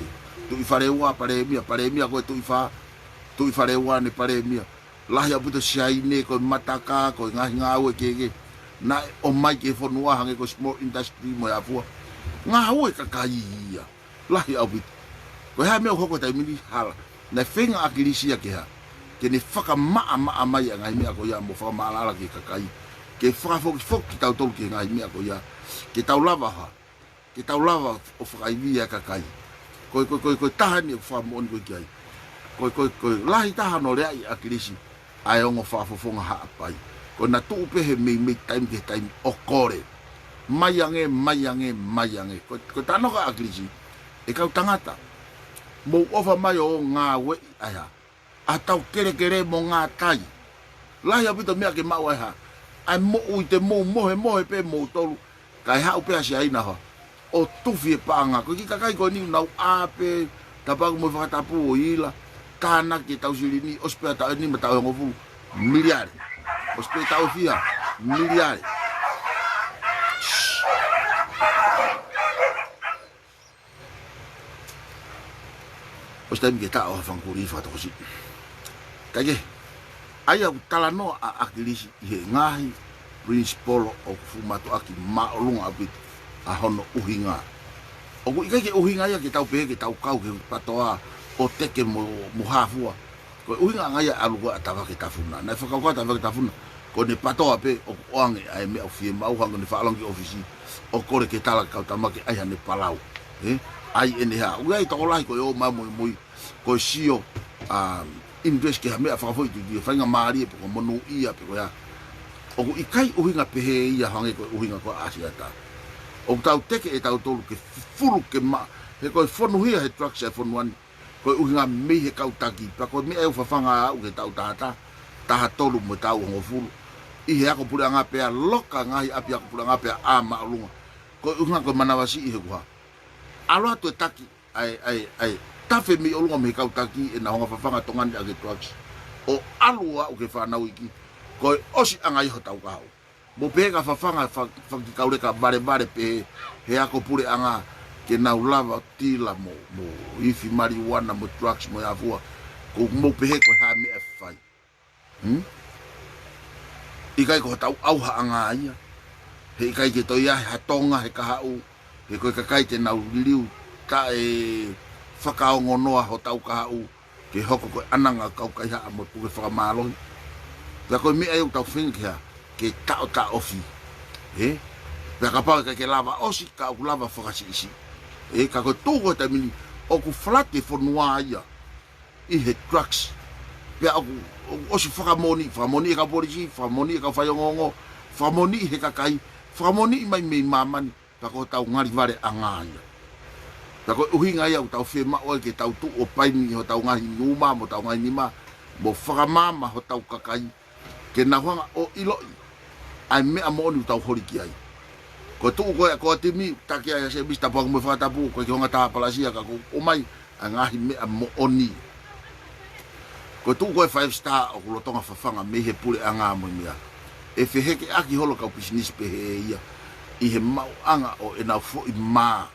Tuʻifaleua palēmia, palēmia ko e Tuʻifa-, Tuʻifaleua ne palēmia. Lahi ʻaupito Siaine, ko e mataka, ko e ngaahi ngāue kehekehe. Naʻe ʻomai ki he fonua hangē ko e small industry mo e ʻafua. Ngāue kakai ia. Lahi ʻaupito. Ko e hā e meʻa ʻoku hoko he taimi ni? Hala. Naʻe feinga ʻa ʻAkilisi ia ke hā? Ke ne fakamaʻamaʻa mai ʻa e ngaahi meʻa ko ia mo fakamaʻalaʻala ki he kakai. Ke fakafokifoki kitautolu ki he ngaahi meʻa ko ia. Ke tau lava hā? Ke tau lava ʻo fakaivia e kakai. Ko e, ko e, ko e, ko e taha eni ʻoku fakamoʻoni ko ē ki ai. Ko e, ko e, ko e lahi taha hono leaʻi ʻa ʻAkilisi ʻa e ongo fakafofonga Haʻapai. Ko ʻena tuʻu pē he meimei taimi ki he taimi ʻo kole. Mai ange, mai ange, mai ange. Ko, ko e talanoa ʻa ʻAkilisi, ʻe kau tangata, mou ʻofa mai ʻo ngāueʻi ʻa e hā? ʻA hotau kelekele mo ngātai. Lahi ʻaupito e meʻa ke maʻu ʻa e hā? ʻA e moʻui te mou mohemohe pē moutolu. Kae haʻu pē ʻa Siaina hā? ʻO tufi e paʻanga. Ko e kiʻi kakai ko eni ʻoku nau ʻā pē, tapu mo e fakatapu ʻo ila. Tānaki e tau silini, ʻosi pē ʻa e taʻu ʻe nima, taʻu ʻe hongofulu, miliale. ʻOsi pē taʻu ʻe fiha, miliale. ʻOsi taimi ke taʻo ha fanga kulī fakatokosiʻi. Kae kehe, ʻa ia ʻoku talanoa ʻa ʻAkilisi ʻi he ngaahi principle ʻoku fuʻu mātuʻaki māʻolunga ʻaupito ʻa hono ʻuhinga. ʻOku ʻikai ke ʻuhinga ia ke tau pehē ke tau kau ki he patoa ʻo teke mo, mo hāfua. Ko e ʻuhinga ange ia ʻalu ko ē ʻa Tavake Tafuna. Naʻe fakakaukau ʻa Tavake Tafuna ko ʻene patoa pē ʻoku ʻoange ʻa e meʻa ʻoku fiemaʻu, hangē ko ʻene faʻa ʻalu ange ki he ʻōfisi ʻo kole ke tala ki he kau tama ke ʻai haʻane palau. Ē? ʻAi ʻene hā. ʻOku ʻi ai e tokolahi ko e ō mai ʻo muimui, ko e sio, um, interest ki ha meʻa fakafoʻituitui, faingamālie pe ko e monūʻia pe ko e hā. ʻOku ʻikai ʻuhinga pehē ia hangē ko e ʻuhinga ko ē ʻa ʻAsiata. ʻOku tau teke ʻe tautolu ke fufulu ke maʻa, he ko e fonuhia he drugs ʻa e fonua ni. Ko e ʻuhinga mei he kau taki, pea ko e meʻa ʻoku fafanga aʻu ki he taʻu taha taha, taha tolu mo e taʻu hongofulu. ʻI he ako puleʻanga pea loka ngaahi ʻapi ako puleʻanga pea ʻā māʻolunga. Ko e ʻuhinga ko e manavasiʻi he kuha. ʻAlu atu e taki, ʻa e, ʻa e, ʻa e tafe mei ʻolunga mei he kau taki ʻenau hanga fafanga Tonga ni ʻaki e drugs. ʻO ʻalu aʻu ki he fānau iiki, ko e ʻosiʻanga ia hotau kahaʻu. Mou pehē ka fafanga fa-, fanga kiʻi kau leka valevale pē he ako puleʻanga ke nau lava tila mo, mo ifi maliuana mo drugs mo e ʻafua. Ko mou pehē ko e hā e meʻa ʻe fai. Hmm? ʻIkai ko hotau ʻauhaʻanga ia. He ʻikai ke toe ʻi ai ha Tonga he kahaʻu. He ko e kakai te nau liliu taʻe fakaongonoa hotau kahaʻu. Ke hoko ko e ʻananga kau kaihaʻa mo e puke fakamālohi. Pea ko e meʻa ia ʻoku tau feinga ke hā, ke taʻotaʻofi. Ē? Pea kapau ʻe ʻikai ke lava ʻosi, ka ʻoku lava fakasiʻisiʻi. Ē, ka ko e tuʻu ko e taimi ni, ʻoku flat e fonua ia ʻi he drugs. Pea ʻoku, ʻoku ʻosi fakamoʻoni, fakamoʻoni e kau polisi, fakamoʻoni e kau faiongoongo, fakamoʻoni he kakai, fakamoʻoni mai mei māmani. Pea ko hotau ngalivaleʻanga ia. Pea ko e ʻuhinga ia ʻoku tau fiemaʻu ai ke tau tuʻu ʻo paini hotau ngaahi numa mo hotau ngaahi nima. mo fakamaama hotau kakai, ke nau hanga ʻo ʻiloʻi ʻa e meʻa moʻoni ʻoku tau holi ki ai. Ko e tuʻu ko ē ʻa e core team, taki ai ʻa Semisi Tapuaki mo e fakatapu, ko e ki honga tā palasia ka ʻoku ʻomai ʻa e ngaahi meʻa moʻoni. Ko e tuʻu ko ē Five Star ʻoku lolotonga fafanga mei he puleʻanga mo e meʻa. ʻE fehekeʻaki holo kau pisinisi pehē ia ʻi he maʻuʻanga ʻo ʻenau foʻi mā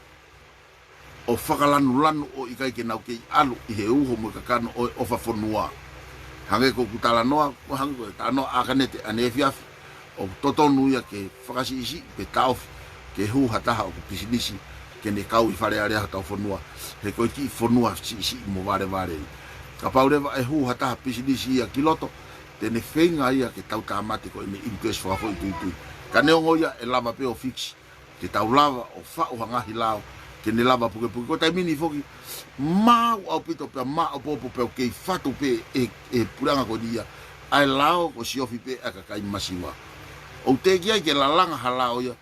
ʻo fakalanulanu ʻo ʻikai ke nau kei ʻalu ʻi he uho mo e kakano ʻo e ʻofa fonua. Hangē ko ʻeku talanoa, hangē ko e talanoa ʻa ʻAkanete ʻaneefiafi, ʻoku totonu ia ke fakasiʻisiʻi pe taʻofi ke hū ha taha ʻoku pisinisi ke ne kau ʻi Fale Alea hotau fonua, he ko e kiʻi fonua siʻisiʻi mo valevale. Kapau leva ʻe hū ha taha pisinisi ia ki loto, te ne feinga ia ke tau tāmate ko ʻene interest fakafoʻituitui. Ka neongo ia ʻe lava pē ʻo fix ke tau lava ʻo faʻu ha ngaahi lao ke ne lava pukepuke. Ko e taimi ni foki, maau ʻaupito pea maʻopoʻopo pea ʻoku kei fatu pē ʻe, ʻe he puleʻanga ko eni ia ʻa e lao ko e siofi pē ʻa e kakai masiva. ʻOku teʻeki ai ke lalanga ha lao ia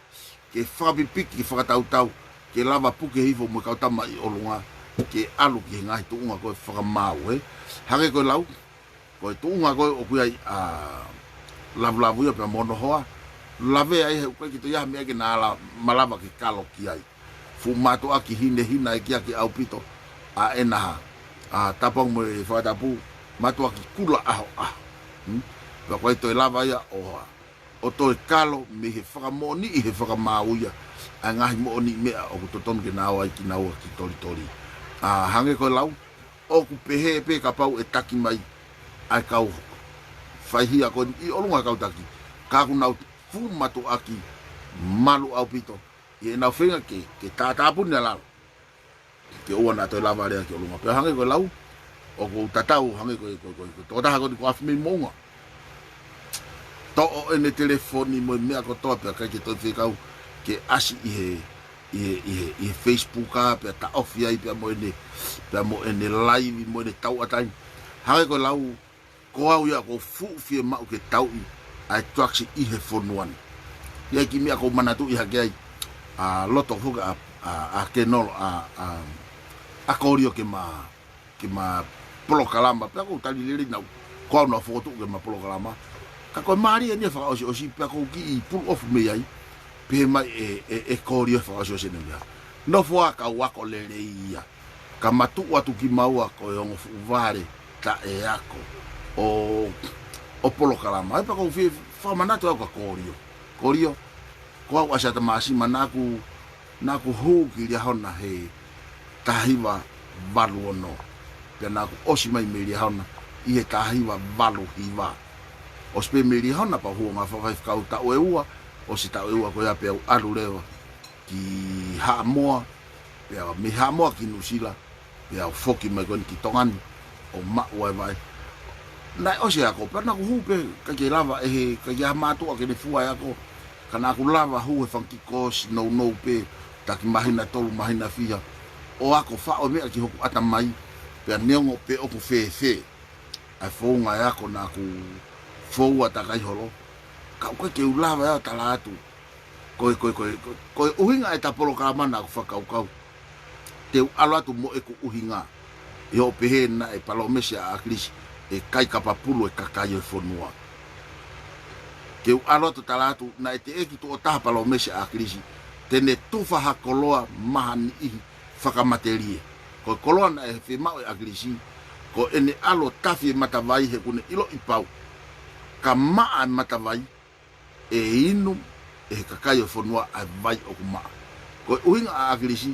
ke fakapipiki, ke fakatautau, ke lava puke hifo mo e kau tama ʻi ʻolunga ke ʻalu ki he ngaahi tuʻunga ko e fakamaau, ē. Hangē ko e lau, ko e tuʻunga ko ē ʻoku ʻi ai ʻa Lavulavu ia pea mo hono hoa, lavea ai he ʻoku ʻikai ke toe ʻi ai ha meʻa ke na ala malava ke kalo ki ai. Fuʻu mātuʻaki hinehina ʻekiaki ʻaupito ʻa ʻena hā, ʻa Tapuaki mo e fakatapu, mātuʻaki kula ʻahoʻaho. Hmm? Pea ʻoku ʻikai toe lava ia ʻo hā, ʻo toe kalo mei he fakamoʻoniʻi he fakamaau ia ʻa e ngaahi moʻoniʻi meʻa ʻoku totonu ke na ō ai kinaua ki Tolitoli. ʻA, hangē ko e lau, ʻoku pehē pē kapau ʻe taki mai ʻa e kau faihia ko eni ʻi ʻolunga he kau taki, ka ʻoku nau fuʻu mātuʻaki malu ʻaupito ʻi heʻenau feinga ke, ke tātāpuni ʻa lalo, ke ʻoua naʻa toe lava lea ki ʻolunga. Pea hangē ko e lau, ʻoku ou tatau hangē ko e, ko e, ko e, ko e tokotaha ko eni kuo ʻafi mei Moʻunga. Toʻo ʻene telefoni mo e meʻa kotoa pea ʻikai ke toe fekau ke ʻasi ʻi he, ʻi he, ʻi he, ʻi he Facebook ā, pea taʻofi ai pea mo ʻene, pea mo ʻene laivi mo ʻene tauʻatāina. Hangē ko e lau, ko au ia ʻoku ou fuʻu fiemaʻu ke tauʻi ʻa e drugs ʻi he fonua ni. ʻI ai e kiʻi meʻa ʻoku ou manatuʻi hake ai, ʻa loto foki ʻa, ʻa, ʻa Kenolo, ʻa, ʻa, ʻa Kolio ke ma, ke ma polokalama, pea ʻoku ou tali lelei naʻa ku, ko au naʻa ku fokotuʻu ke ma polokalama. Ka ko e mālie eni ʻa e fakaʻosiʻosi, pea ʻoku ou kiʻi pull off mei ai, pehē mai ʻe, ʻe, ʻe Kolio fakaʻosiʻosi eni ia. Nofo ā kau ako lelei ia, ka ma tuʻu atu kimaua ko e ongo fuʻu vale taʻeako ʻo, ʻo polokalama. ʻE pea ʻoku ou fie fakamanatu au kia Kolio. Kolio, ko au ʻa Siaosi Māsima naʻa ku, naʻa ku hū ki Liahona he taha hiva valu ono. Pea naʻa ku ʻosi mai mei Liahona ʻi he taha hiva valu hiva. ʻOsi pē mei Liahona pea u hū ʻo ngāue fakafaifekau taʻu ʻe ua, ʻosi taʻu ʻe ua ko ia pea u ʻalu leva ki Haʻamoa, pea mei Haʻamoa ki Nuʻusila, pea u foki mai ko eni ki Tonga ni ʻo maʻu ʻa e vaʻe. Naʻe ʻosi e ako, pea naʻa ku hū pē, ʻikai ke lava ʻe he, ʻikai ke ʻi ai ha mātuʻa ke ne fua e ako, ka naʻa ku lava hū he fanga kiʻi kōsi nounou pē, taki māhina ʻe tolu, māhina ʻe fiha, ʻo ako faʻo meʻa ki hoku ʻatamai, pea neongo pe ʻoku fēfē ʻa e founga e ako naʻa ku foua takai holo, ka ʻoku ʻikai ke u lava ʻo tala atu. Ko e, ko e, ko e, ko e, ko e ʻuhinga ʻeta polokalama naʻa ku fakakaukau te u ʻalu atu mo ʻeku ʻuhinga, ʻi hoʻo pehē naʻe palōmesi ʻa ʻAkilisi ʻe kai kapa pulu e kakai ʻo e fonua. Te u ʻalu atu ʻo tala atu naʻe teʻeki tuʻo taha palōmesi ʻa ʻAkilisi te ne tufa ha koloa maʻa ha niʻihi fakamatelie. Ko e koloa naʻe fiemaʻu ʻe ʻAkilisi, ko ʻene ʻalu ʻo tafi e matavai he ʻoku ne ʻiloʻi pau ka maʻa e matavai, ʻe inu ʻe he kakai ʻo e fonua ʻa e vai ʻoku maʻa. Ko e ʻuhinga ʻa ʻAkilisi,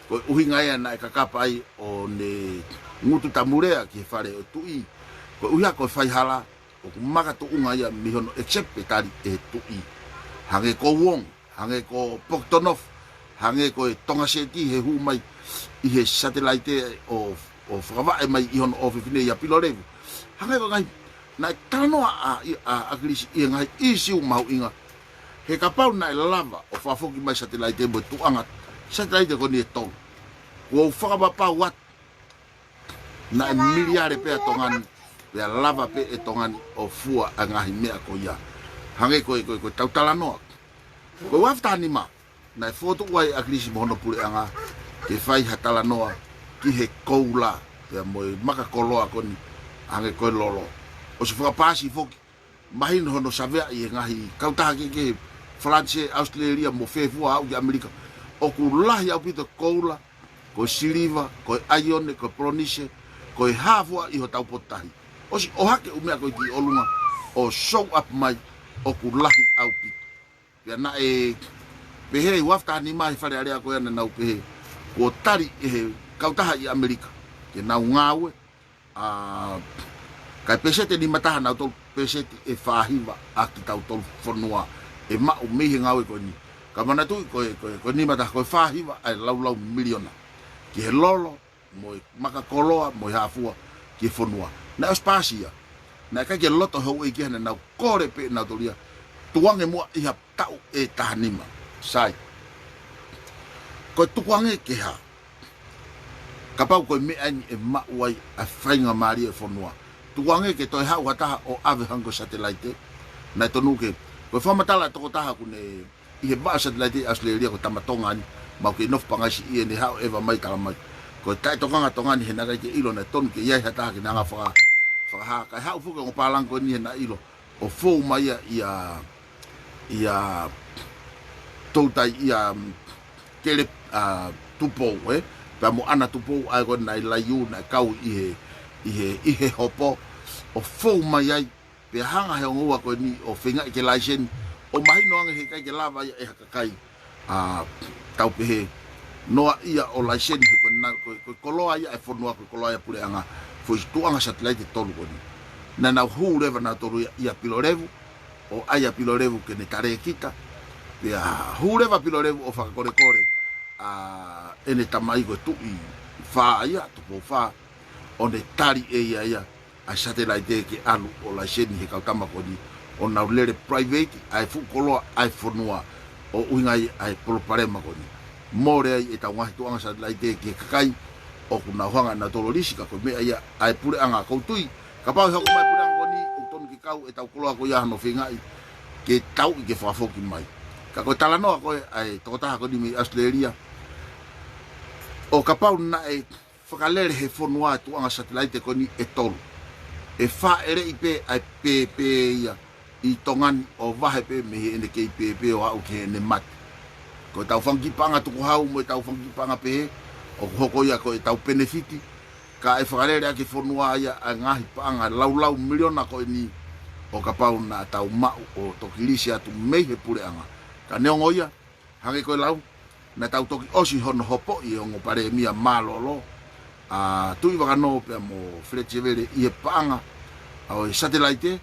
ko e ʻuhinga ia naʻe kakapa ai ʻo ne ngutu tamu lea ki he fale ʻo e tuʻi. Ko e ʻuhinga ko e faihala, ʻoku makatuʻunga ia mei hono accept pe tali ʻe he tuʻi. Hangē ko Wong, hangē ko Poketonufa, hangē ko e Tonga Seti he hū mai ʻi he satelaite ʻo, ʻo fakavaʻe mai ʻi hono ʻofefine ʻia Pilolevu. Hangē ko e ngaahi, naʻe talanoa ʻa, ʻa, ʻa ʻAkilisi ʻi he ngaahi ʻīsiu mahuʻinga. He kapau naʻe lava ʻo fakafoki mai satelaite mo e tuʻunga satelaite ko eni ʻe tolu, kuo u fakapapau atu naʻe miliale pē ʻa Tonga ni, pea lava pē ʻe Tonga ni ʻo fua ʻa e ngaahi meʻa ko ia. Hangē ko e, ko e, ko e tau talanoa. Ko e ua afe taha nima, naʻe fokotuʻu ai ʻa ʻAkilisi mo hono puleʻanga ke fai ha talanoa ki he koula, pea mo e maka koloa ko eni Hangē ko e lolo. ʻOsi fakapaasi foki. Mahino hono saveaʻi e ngaahi kautaha kehekehe, Falanisē, ʻAositelēlia mo fē fua aʻu ki ʻAmelika. ʻOku lahi ʻaupito koula, ko e siliva, ko e ʻaione, ko e polonise, ko e hā fua ʻi hotau potu tahi. ʻOsi ʻohake ʻū meʻa ko ē ki ʻolunga ʻo show up mai, ʻoku lahi ʻaupito. Pea naʻe pehē ʻi he ua afe taha nima he Fale Alea ko ē naʻa nau pehē kuo tali ʻe he kautaha ʻi ʻAmelika ke nau ngāue, ʻa, kae peseti ʻe nima taha nautolu, peseti ʻe fā hiva ʻa kitautolu fonua ʻe maʻu mei he ngāue ko eni. Ka manatuʻi ko e, ko e, ko e nima taha ko e fā hiva ʻa e laulau miliona ki he lolo, mo e maka koloa, mo e hā fua ki he fonua. Naʻe ʻosi paasi ia. Naʻe ʻikai ke loto houʻeiki ia, naʻa nau kole pē nautolu ia, tukuange muʻa ʻi ha taʻu ʻe taha nima. Sai. Ko e tukuange ke hā? Kapau ko e meʻa eni ʻe maʻu ai ʻa e faingamālie ʻo e fonua. Tukuange ke toe haʻu ha taha ʻo ʻave hangē ko e satelaite. Naʻe tonu ke, ko e fakamatala ʻa e tokotaha ʻoku ne ʻi he vaʻa satelaite ʻi ʻAositelēlia, ko e tama Tonga ni, mau kei nofo pangasi ʻi heʻene haʻu ʻeva mai tala mai. Ko e taʻetokanga Tonga ni he naʻe ʻikai ke ʻilo naʻe tonu ke ʻi ai ha taha ke ne hanga faka-, fakahā. Kae haʻu foki ongo pālangi ko eni he naʻe ʻilo ʻo fou mai ia ʻia, ʻia toutai ʻia, mm, Kele, ʻa, Tupou, ē? Pea mo ʻAna Tupou, ʻa ē ko ē naʻe laiū, naʻe kau ʻi he, ʻi he, ʻi he hopo, ʻo fou mai ai, pea hanga he ongo ua ko eni ʻo feingaʻi ke laiseni, ʻo mahino ange he ʻikai ke lava ia ʻe ha kakai, ʻa, tau pehē, noa ia ʻo laiseni he ko ena, ko, ko e koloa ia ʻa e fonua, ko e koloa ia ʻa e puleʻanga, foʻi tuʻuʻanga satelaite ʻe tolu ko eni. Naʻa nau hū leva nautolu ia, ʻia Pilolevu, ʻo ʻai ʻa Pilolevu ke ne talēkita, pea hū leva ʻa Pilolevu ʻo fakakolekole ʻa ʻene tamai ko e Tuʻi Fā ia, Tupou Fā, ʻo ne tali ʻe ia ia ʻa e satelaite ke ʻalu ʻo laiseni he kau tama ko eni, ʻo nau lele private ʻa e fuʻu koloa ʻa e fonua, ʻo ʻuhinga ia ʻa e palopalema ko eni. Mole ai ʻetau ngaahi tuʻuʻanga satelaite ki he kakai ʻoku nau hanga ʻe nautolu ʻo lisi, ka ko e meʻa ia ʻa e puleʻanga. ʻOku ou tui, kapau ʻe hoko mai e puleʻanga ko eni, ʻoku tonu ke kau ʻetau koloa ko ia hano feingaʻi ke tauʻi ke fakafoki mai. Ka ko e talanoa ko ē ʻa e tokotaha ko eni mei ʻAositelēlia, ʻo kapau naʻe fakalele he fonua e tuʻuʻanga satelaite ko eni ʻe tolu, ʻe fāʻeleʻi pē ʻa e pēpē ia ʻi Tonga ni ʻo vahe pē mei heʻene kei pēpē ʻo aʻu ki heʻene mate. Ko ʻetau fanga kiʻi paʻanga tukuhau mo ʻetau fanga kiʻi paʻanga pehē, ʻoku hoko ia ko ʻetau penefiti, ka ʻe fakalele ʻaki e fonua ia ʻa e ngaahi paʻanga laulau miliona ko eni ʻo kapau naʻa tau maʻu ʻo toki lisi atu mei he puleʻanga. Ka neongo ia, hangē ko e lau, naʻa tau toki ʻosi hono hopoʻi e ongo palēmia mālōlō, ʻa Tuʻivakanō pea mo Feleti Sevele ʻi he paʻanga ʻo e satelaite,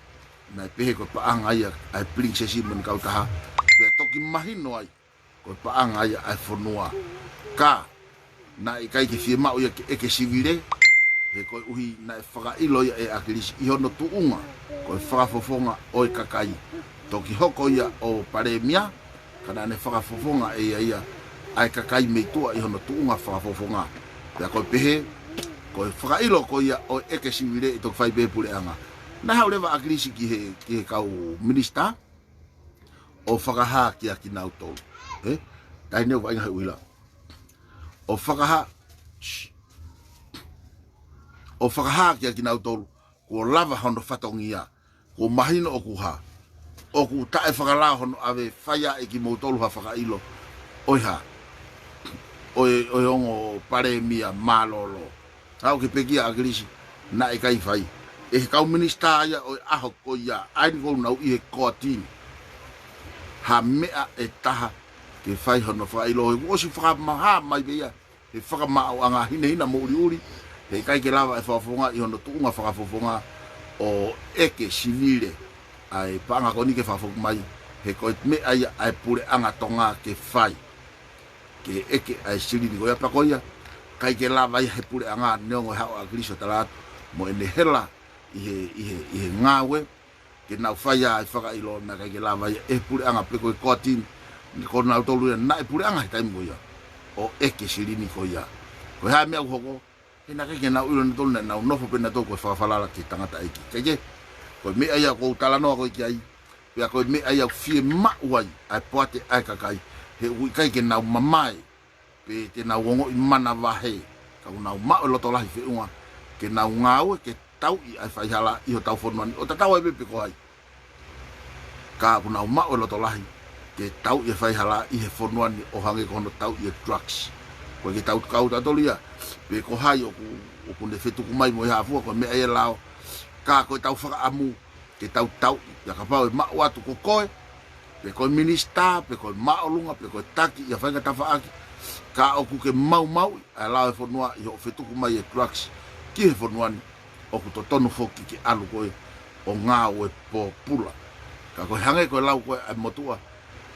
naʻe pehē ko e paʻanga ia ʻa e pilinisesi mo ʻene kautaha, pea toki mahino ai ko e paʻanga ia ʻa e fonua. Ka naʻe ʻikai ke fiemaʻu ia ke ʻeke sivile, he koeʻuhi naʻe fakaʻilo ia ʻe ʻAkilisi ʻi hono tuʻunga ko e fakafofonga ʻo e kakai. Toki hoko ia ʻo palēmia, ka naʻa ne fakafofonga ʻe ia ia ʻa e kakai mei tuʻa ʻi hono tuʻunga fakafofonga. Pea ko e pehē, ko e fakaʻilo ko ia ʻo e ʻeke sivile ʻe toki fai pē puleʻanga. Naʻe haʻu leva ʻAkilisi ki he, ki he kau minisitā, ʻo fakahā kiate kinautolu. Ē? Tahi neu vaʻinga he ʻuhila. ʻO fakahā, shh. ʻO fakahā kiate kinautolu, kuo lava hono fatongia, kuo mahino ʻoku hā, ʻoku taʻe fakalao hono ʻave fai ʻe kimoutolu ha fakaʻilo ʻo e hā, ʻo e, ʻo e ongo palēmia mālōlō. Haʻu ke pekia ʻAkilisi, naʻe ʻikai fai ʻe he kau minisitā ia ʻo e ʻaho ko ia, ʻa eni ʻoku nau ʻi he koati ni, ha meʻa ʻe taha ke fai hono fakaʻilo. He kuo ʻosi fakamahā mai pē ia he fakamaauʻanga hinehina mo ʻuliʻuli, he ʻikai ke lava e fakafofonga ʻi hono tuʻunga fakafofonga ʻo ʻeke sivile ʻa e paʻanga ko eni ke fakafoki mai, he ko e meʻa ia ʻa e puleʻanga Tonga ke fai, ke ʻeke ʻa e silini ko ia. Pea ko ia, ʻikai ke lava ia he puleʻanga, neongo e haʻu ʻa ʻAkilisi ʻo tala atu mo ʻene hela ʻi he, ʻi he, ʻi he ngāue ke nau fai ʻa e fakaʻilo, naʻe ʻikai ke lava ia ʻe he puleʻanga pe ko e koati ni, ko nautolu ia naʻe puleʻanga he taimi ko ia, ʻo ʻeke silini ko ia. Ko e hā e meʻa ʻoku hoko, he naʻe ʻikai ke nau ʻilo nautolu, naʻa nau nofo pē nautolu ko e fakafalala ki he tangataʻeiki. Kae kehe, ko e meʻa ia ʻoku ou talanoa ko ē ki ai, pea ko e meʻa ia ʻoku fiemaʻu ai ʻa e poate ʻa e kakai, he ʻoku ʻikai ke nau mamae pe te nau ongoʻi manavahē, ka ʻoku nau maʻu e loto lahi feʻunga ke nau ngāue ke tauʻi ʻa e faihala ʻi hotau fonua ni, ʻo tatau ai pē pe ko hai. Ka ʻoku nau maʻu e loto lahi ke tauʻi e faihala ʻi he fonua ni ʻo hangē ko hono tauʻi e drugs. Ko e ke tau kau tautolu ia, pe ko hai ʻoku, ʻoku ne fetuku mai mo e hā fua, ko e meʻa ia ʻe lao. Ka ko e tau fakaʻamu ke tau tauʻi, ia kapau ʻe maʻu atu ko koe, pe ko e minisitā, pe ko e māʻolunga, pe ko e taki, ia fai ka tafaʻaki, ka ʻoku ke maumauʻi ʻa e lao e fonua ʻi hoʻo fetuku mai e drugs ki he fonua ni, ʻoku totonu foki ke ʻalu koe ʻo ngāue pōpula. Ka ko e hangē ko e lau ko ē ʻa e motuʻa,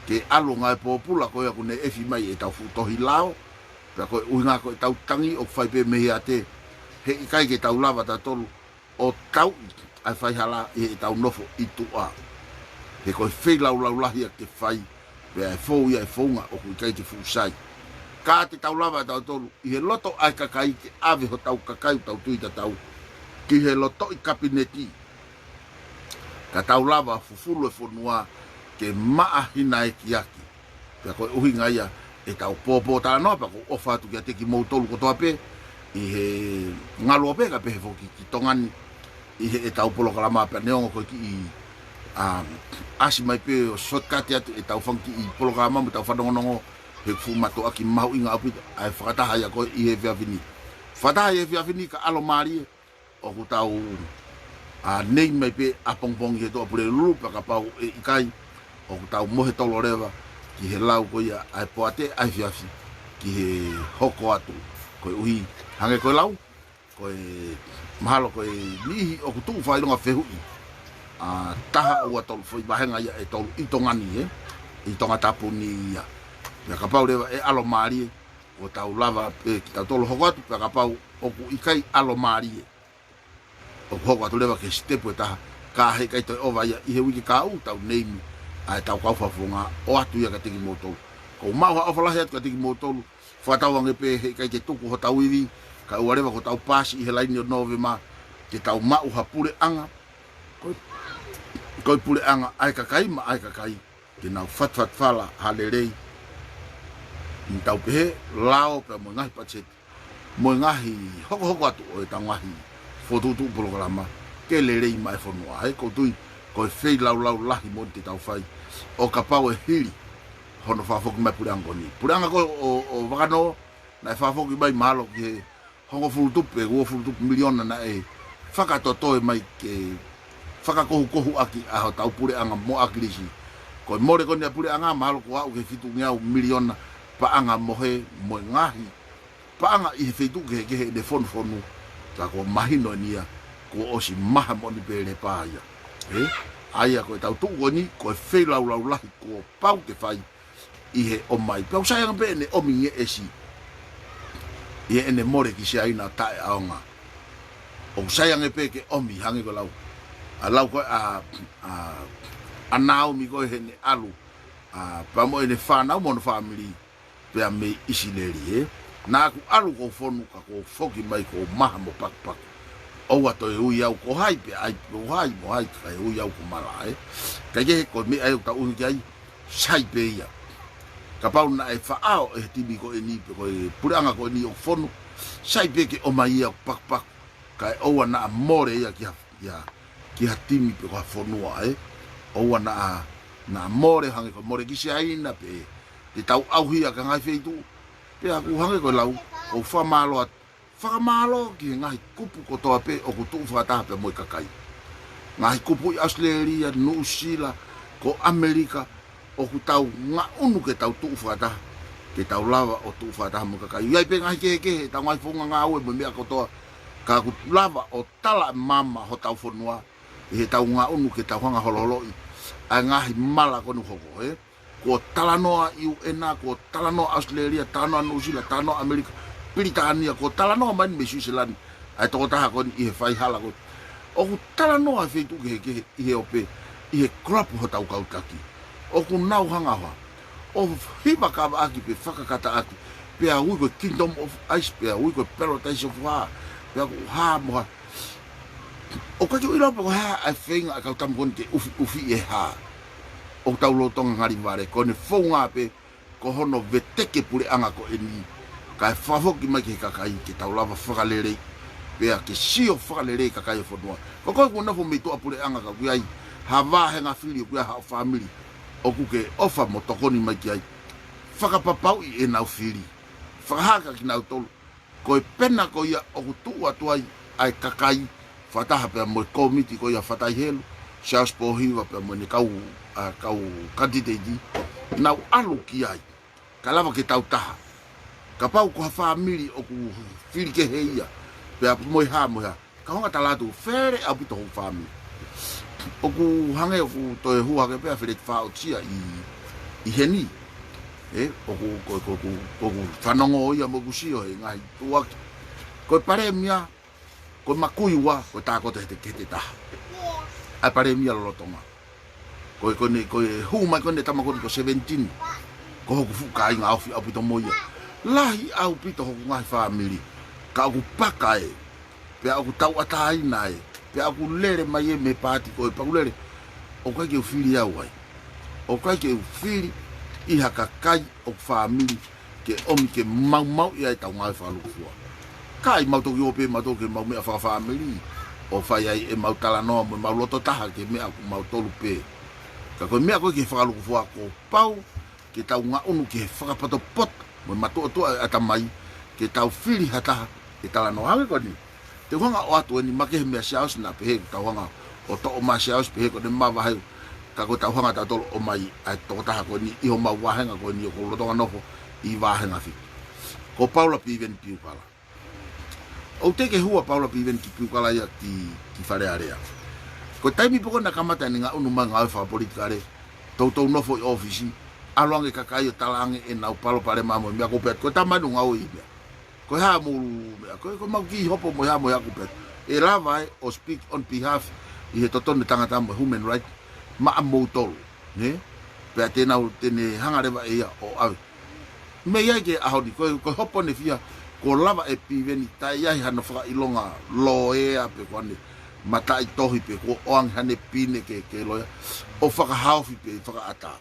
ke ʻalu ngāue pōpula ko ia ʻoku ne efi mai e tau fuʻu tohi lao, pea ko e ʻuhinga ko e tau tangi ʻoku fai pē mei he ate, he ʻikai ke tau lava tautolu ʻo tauʻi ʻa e faihala ʻi he tau nofo ʻi tuʻa. He ko e feilaulau lahi ʻa ke fai, pea ʻe fou ia e founga ʻoku ʻikai ke fuʻu sai. Ka te tau lava tautolu ʻi he loto ʻa e kakai ke ʻave hotau kakai ʻoku tau tui tatau ki he lotoʻi kapineti. Ka tau lava fufulu e fonua ke maʻa hina e kiaki. Pea ko e ʻuhinga ia e tau pōpō talanoa, pea ʻoku ou ʻofa atu kiate kimoutolu kotoa pē ʻi he ngaluope ka pehē foki ki Tonga ni, ʻi he e tau polokalama pea neongo ko e kiʻi, um, ʻasi mai pē ʻo shortcut atu e tau fanga kiʻi polokalama mo e tau fanongonongo, he fuʻu mātuʻaki mahuʻinga ʻaupito ʻa e fakataha ia ko ē ʻi he efiafi ni. Fakataha ʻi he efiafi ni ka ʻalomālie, ʻoku tau, a, nei mai pē ʻapongipongi he Toʻa Pulelulu, pea kapau ʻe ʻikai, ʻoku tau mohe tolo leva ki he lau ko ia ʻa e poate ʻa e efiafi ki he hoko atu. Ko e ʻuhi, hangē ko e lau, ko e mahalo ko e niʻihi ʻoku tuʻu fakaʻilonga fehuʻi, a, taha ua tolu foʻi vahenga ia ʻe tolu ʻi Tonga ni, ē, ʻi Tongatapu ni ia. Pea kapau leva ʻe ʻalomālie, ʻoku tau lava pē kitautolu hoko atu, pea kapau ʻoku ʻikai ʻalomālie, ʻoku hoko atu leva ki he sitepu ʻe taha, ka heʻikai toe ʻova ia ʻi he uike kahaʻu tau nei ni, ʻa e tau kau fakafofonga ʻoatu ia kiate kimoutolu. ʻOku ou maʻu ha ʻofa lahi atu kiate kimoutolu, fakatauange pē heʻikai ke tuku hotau ivi, kae ʻoua leva kuo tau pasi ʻi he laini ʻo Nōvema, ke tau maʻu ha puleʻanga, ko, ko e puleʻanga ʻa e kakai maʻa e kakai, ke nau fatifatifala ha lelei, ʻi he tau pehē, lao pea mo e ngaahi patiseti, mo e ngaahi hokohoko atu ʻo e tau ngaahi fokotuʻutuʻu polokalama, ke lelei maʻa e fonua. He ʻoku ou tui, ko e feilaulau lahi moʻoni te tau fai, ʻo kapau ʻe hili hono fakafoki mai puleʻanga ko eni. Puleʻanga ko ē ʻo, ʻo Vakanō, naʻe fakafoki mai mahalo ki he hongofulu tupu pe uofulu tupu miliona naʻe fakatotoe mai ke fakakohukohuʻaki ʻa hotau puleʻanga mo ʻAkilisi. Ko e mole ko eni ʻa e puleʻanga mahalo kuo aʻu ki he fitungeau miliona paʻanga mohe mo e ngaahi paʻanga ʻi he feituʻu kehekehe ʻene fonufonu. Ka kuo mahino eni ia, kuo ʻosi maha moʻoni pē lepa ia. Ē? ʻA ia ko e tau tuʻu ko eni, ko e feilaulau lahi kuo pau ke fai ʻi he ʻomai. Pea ʻoku sai ange pē ʻene ʻomi ngeʻesi ʻi heʻene mole ki Siaina taʻeʻaonga. ʻOku sai ange pē ke ʻomi hangē ko e lau, ʻa e lau ko ē ʻa, ʻa, ʻa Naomi ko ē heʻene ʻalu, ʻa, pea mo ʻene fānau mo hono fāmili, pea mei ʻIsileli, ē. Naʻa ku ʻalu kuo u fonu ka kuo u foki mai kuo u maha mo pakupaku. ʻOua toe ui au ko hai pea ʻai ko hai mo hai kae ui au ko Mala, ē. Kae kehe ko e meʻa ē ʻoku tau ʻuhinga ki ai, sai pē ia. Kapau naʻe faʻao ʻe he timi ko eni pe ko e puleʻanga ko eni ʻoku fonu, sai pē ke ʻomai ia ʻo pakupaku. Kae ʻoua naʻa mole ia ki ha, ia, ki ha timi pe ko ha fonua, ē. ʻOua naʻa, naʻa mole hangē ko e mole ki Siaina pe te tau ʻauhia ki ha ngaahi feituʻu. Pea ʻoku hangē ko e lau, ʻoku ou fakamālō atu. Fakamālō ki he ngaahi kupu kotoa pē ʻoku tuʻu fakataha pea mo e kakai. Ngaahi kupu ʻi ʻAositelēlia, Nuʻusila, ko ʻAmelika, ʻoku tau ngaʻunu ke tau tuʻu fakataha, ke tau lava ʻo tuʻu fakataha mo e kakai. ʻI ai pē ngaahi kehekehe, tau ngaahi founga ngāue mo e meʻa kotoa, ka ʻoku lava ʻo tala mama hotau fonua, ʻi he tau ngaʻunu ke tau hanga holoholoʻi ʻa e ngaahi mala ko eni ʻoku hoko, ē? Kuo talanoa ʻi U N, kuo talanoa ʻAositelēlia, talanoa Nuʻusila, talanoa ʻAmelika, Pilitānia, kuo talanoa mai mei Suisilani ʻa e tokotaha ko eni ʻi he faihala ko ē. ʻOku talanoa he feituʻu kehekehe ʻi he ope, ʻi he kalapu hotau kau taki. ʻOku nau hanga ʻo hā, ʻo hiva kavaʻaki pe fakakataʻaki, pea ui ko e Kingdom of Ice, pea ui ko e Paradise of hā, pea ko e hā mo hā. ʻOku ʻikai ke u ʻilo pe ko e hā ʻa e feinga ʻa e kau tama ko eni ke ʻufiʻufi e hā. ʻOku tau lolotonga ngali vale, ko ʻene founga pē, ko hono veteki e puleʻanga ko eni, kae fakafoki mai ki he kakai ke tau lava fakaleleiʻi pea ke sio fakalelei e kakai ʻo e fonua. Ko koe ʻoku nofo mei tuʻapuleʻanga ka ʻoku ʻi ai ha vāhenga fili, ʻoku ʻi ai haʻo fāmili ʻoku ke ʻofa mo tokoni mai ki ai, fakapapauʻi ʻenau fili. Fakahā kia kinautolu, ko e pena ko ia ʻoku tuʻu atu ai ʻa e kakai, fakataha pea mo e kōmiti ko ia Fatai Helu, Charles Pōhiva pea mo ʻene kau, ʻa, kau kanititeiti, nau ʻalu ki ai. Ka lava ke tau taha. Kapau ko ha fāmili ʻoku fili kehe ia, pea mo e hā, mo e hā, ka hanga tala atu, fele ʻaupito hoku fāmili. ʻOku hangē ʻoku toe hū hake pē ʻa Feleti Faʻotia ʻi, ʻi heni. Ē, ʻoku, ko, ko, ko, ʻoku fanongo ia mo ʻoku sio he ngaahi tuʻuaki. Ko e palēmia, ko e makui ua, ko e tākoto hete, hete taha. ʻA e palēmia lolotonga. Ko e, ko ʻene, ko e hū mai ko ʻene tama ko eni ko seventeen. Ko hoku fuʻu kāinga ofi ʻaupito mo ia. Lahi ʻaupito hoku ngaahi fāmili. Ka ʻoku paka ē. Pea ʻoku tauʻatāina ē. Pea ʻoku lele mai ē mei he paati ko ē pea ʻoku lele. ʻOku ʻikai ke u fili au ai. ʻOku ʻikai ke u fili ʻi ha kakai ʻoku fāmili ke ʻomi ke maumauʻi ai ʻetau ngāue fakalūkufua. Ka ʻi mau toki ō pē mautolu ke mau meʻa fakafāmili, ʻo fai ai ʻemau talanoa mo ʻemau loto taha ki he meʻa ʻoku mautolu pē. Ka ko e meʻa ko ē ki he fakalūkufua kuo pau ke tau ngaʻunu ki he fakapotopoto mo e matuʻotuʻa ʻo e ʻatamai, ke tau fili ha taha ke talanoa. Hangē ko eni. Te u hanga ʻo ʻoatu eni, makehe meia Siaosi naʻa pehē ʻoku tau hanga ʻo toʻo mai Siaosi pehē ko ʻene mavahe, ka ko e tau hanga tautolu ʻo ʻomai ʻa e tokotaha ko eni ʻi homau vāhenga ko eni ʻoku ou lolotonga nofo ʻi vāhenga fitu. Ko Paula Piveni Piukala. ʻOku teʻeki ke hū ʻa Paula Piveni ki Piukala ia ki, ki Fale Alea. Ko e taimi pē ko ē naʻe kamata ʻene ngaʻunu mai ngāue fakapolitikale, toutou nofo ʻi ʻōfisi, ʻalu ange kakai ʻo tala ange ʻenau palopalema mo e meʻa ʻoku pehē atu ko e tama ʻoku ngāue ʻi meʻa. Ko e hā mo e meʻa, ko e, ko ʻemau kiʻi hopo mo e hā mo e hā ʻoku pehē atu. ʻE lava ē ʻo speak on behalf ʻi he totonu ʻo e tangata mo e human right maʻamoutolu, nē? Pea te nau, te ne hanga leva ʻe ia ʻo ʻave. Mei ai ki he ʻaho ni, ko e, ko e hopo ʻene fia, kuo lava ʻe Piveni, taʻe ʻi ai hano fakaʻilonga loea pe ko haʻane mataʻitohi pe kuo ʻoange haʻane pine ke, ke loea, ʻo fakahaofi pe fakaʻatā.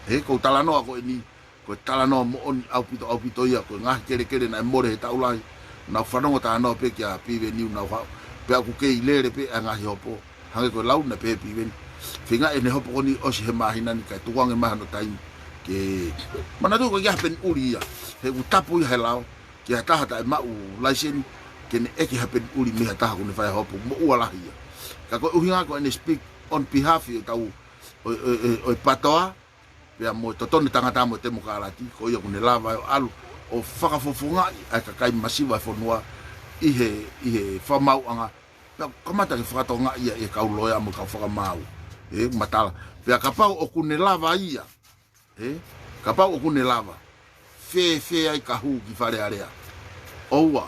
He ʻoku ou talanoa ko eni, ko e talanoa moʻoni ʻaupito, ʻaupito ia, ko e ngaahi kelekele naʻe mole he taʻu lahi, naʻa ku fanongo talanoa pē kia Piveni ʻo nau haʻu, pea ʻoku kei lele pē ʻa e ngaahi hopo, hangē ko e lau naʻe pehē ʻe Piveni. Feinga ʻene hopo ko eni ʻosi he māhina ni kae tuku ange mai hano taimi. Ke manatu ko e ha peni ʻuli ia, he ʻoku tapu ia he lao, ki ha taha taʻe maʻu laiseni, ke ne ʻeke ha peni ʻuli mei ha taha ʻoku ne fai hopo, moʻua lahi ia. Ka ko e ʻuhinga ko ʻene speak on behalf ʻo e tau, ʻo, ʻo, ʻo, ʻo e PATOA, pea mo e totonu ʻo e tangata mo e temokalati, ko ia ʻoku ne lava ʻo ʻalu ʻo fakafofongaʻi ʻa e kakai masiva ʻo e fonua ʻi he, ʻi he fakamaauʻanga. Pea kamata ke fakatokangaʻi ia ʻe he kau loea mo e kau fakamaau. Ē, matala. Pea kapau ʻoku ne lava ia. Ē, kapau ʻoku ne lava. Fēfē ai ka hū ki Fale Alea. ʻOua,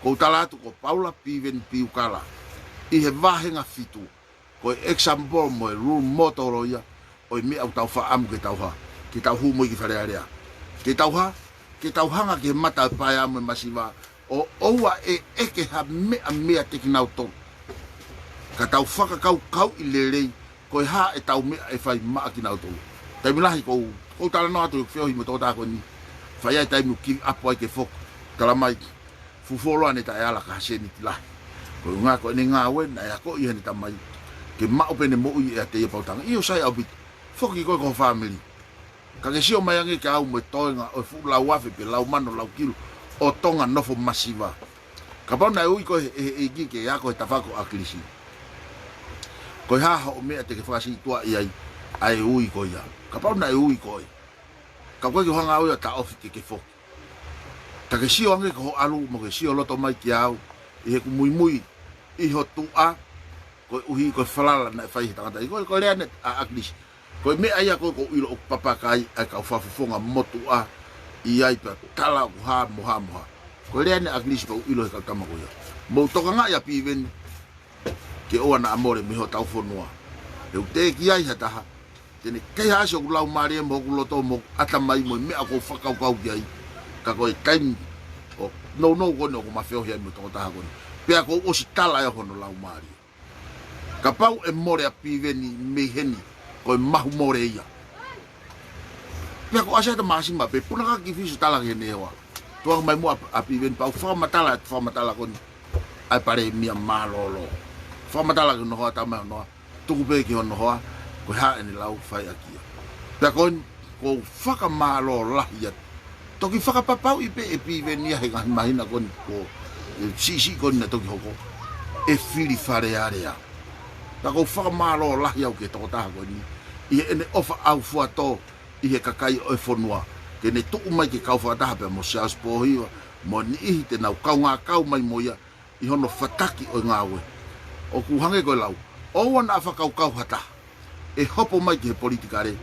ʻoku ou tala atu ko Paula Piveni Piukala ʻi he vāhenga fitu, ko e example mo e role model ia ʻo e meʻa ʻoku tau fakaʻamu ke tau hā, ke tau hū mo ia ki Fale Alea. Ke tau hā, ke tau hanga ki he mata ʻo e paea mo e masiva, ʻo ʻoua ʻe ʻeke ha meʻa meiate kinautolu. Ka tau fakakaukauʻi lelei, ko e hā ʻetau meʻa ʻe fai maʻa kinautolu. Taimi lahi ʻoku ou, ʻoku ou talanoa atu ʻeku feohi mo e tokotaha ko eni. Fai ai e taimi ʻoku give up ai ke foki. Tala mai, fufuoloa ʻene taʻeala ka ha sēniti lahi. Ko e ʻuhinga ko ʻene ngāue naʻe akoʻi ʻe heʻene tamai ke maʻu pē ʻene moʻui ʻiate ia pea u tala ange, ʻio sai ʻaupito. Foki koe ki ho fāmili. Ka ke sio mai ange kia au mo e toenga ʻo e fuʻu lau afe pe lau mano lau kilo ʻo Tonga nofo masiva. Kapau naʻe ui koe ʻe he ʻEiki ke ako he tafaʻaki ʻo ʻAkilisi, ko e hā hoʻo meʻa te ke fakasītuʻaʻi ai ʻa e ui ko ia? Kapau naʻe ui koe, ka ʻoku ʻikai ke u hanga au ia ʻo taʻofi ke ke foki. Ka ke sio ange ki hoʻo ʻalu mo ke sio loto mai kia au ʻi heʻeku muimui ʻi ho tuʻa, koeʻuhi ko e falala naʻe fai ʻe he tangata. Ko e, ko e lea eni ʻa ʻAkilisi. Ko e meʻa ia ko ē ʻoku ou ʻilo ʻoku papaka ai ʻa e kau fakafofonga motuʻa ʻi ai pea tala ʻoku hā mo hā mo hā. Ko e lea eni ʻa ʻAkilisi pea u ʻilo he kau tama ko ia. Mou tokangaʻi ʻa Piveni ke ʻoua naʻa mole mei hotau fonua. He ʻoku teʻeki ai ha taha te ne kaihaʻasi hoku laumālie mo hoku loto mo hoku ʻatamai mo e meʻa ʻoku ou fakakaukau ki ai. Ka ko e taimi ʻo nounou ko eni ʻoku ma feohi ai mo e tokotaha ko eni, pea kuo u ʻosi tala ʻe au hono laumālie. Kapau ʻe mole ʻa Piveni mei heni, ko e mahu mole ia. Pea ko Asiata Māsima pē, puna ka ki fisi tala ki heʻene hoa. Tuku ange mai muʻa ʻa Piveni pea u fakamatala atu e fakamatala ko eni. ʻa e palēmia mālōlō. Fakamatala ki hono hoa, talamai hono hoa, tuku pē ki hono hoa, ko e hā ʻene lau, fai ʻaki ia. Pea ko eni, ʻoku ou fakamālō lahi atu. Toki fakapapauʻi pē ʻe Piveni ia he ngaahi māhina ko eni ko e siʻisiʻi ko eni naʻe toki hoko, ʻe fili Fale Alea. Pea ʻoku ou fakamālō lahi au ki he tokotaha ko eni, ʻi heʻene ʻofa ʻaufuatō ʻi he kakai ʻo e fonua, ke ne tuʻu mai ke kau fakataha pea mo Siaosi Pōhiva, mo e niʻihi te nau kaungā kau mai mo ia, ʻi hono fataki ʻo e ngāue. ʻOku hangē ko e lau, ʻoua naʻa fakakaukau ha taha ʻe hopo mai ki he politikale,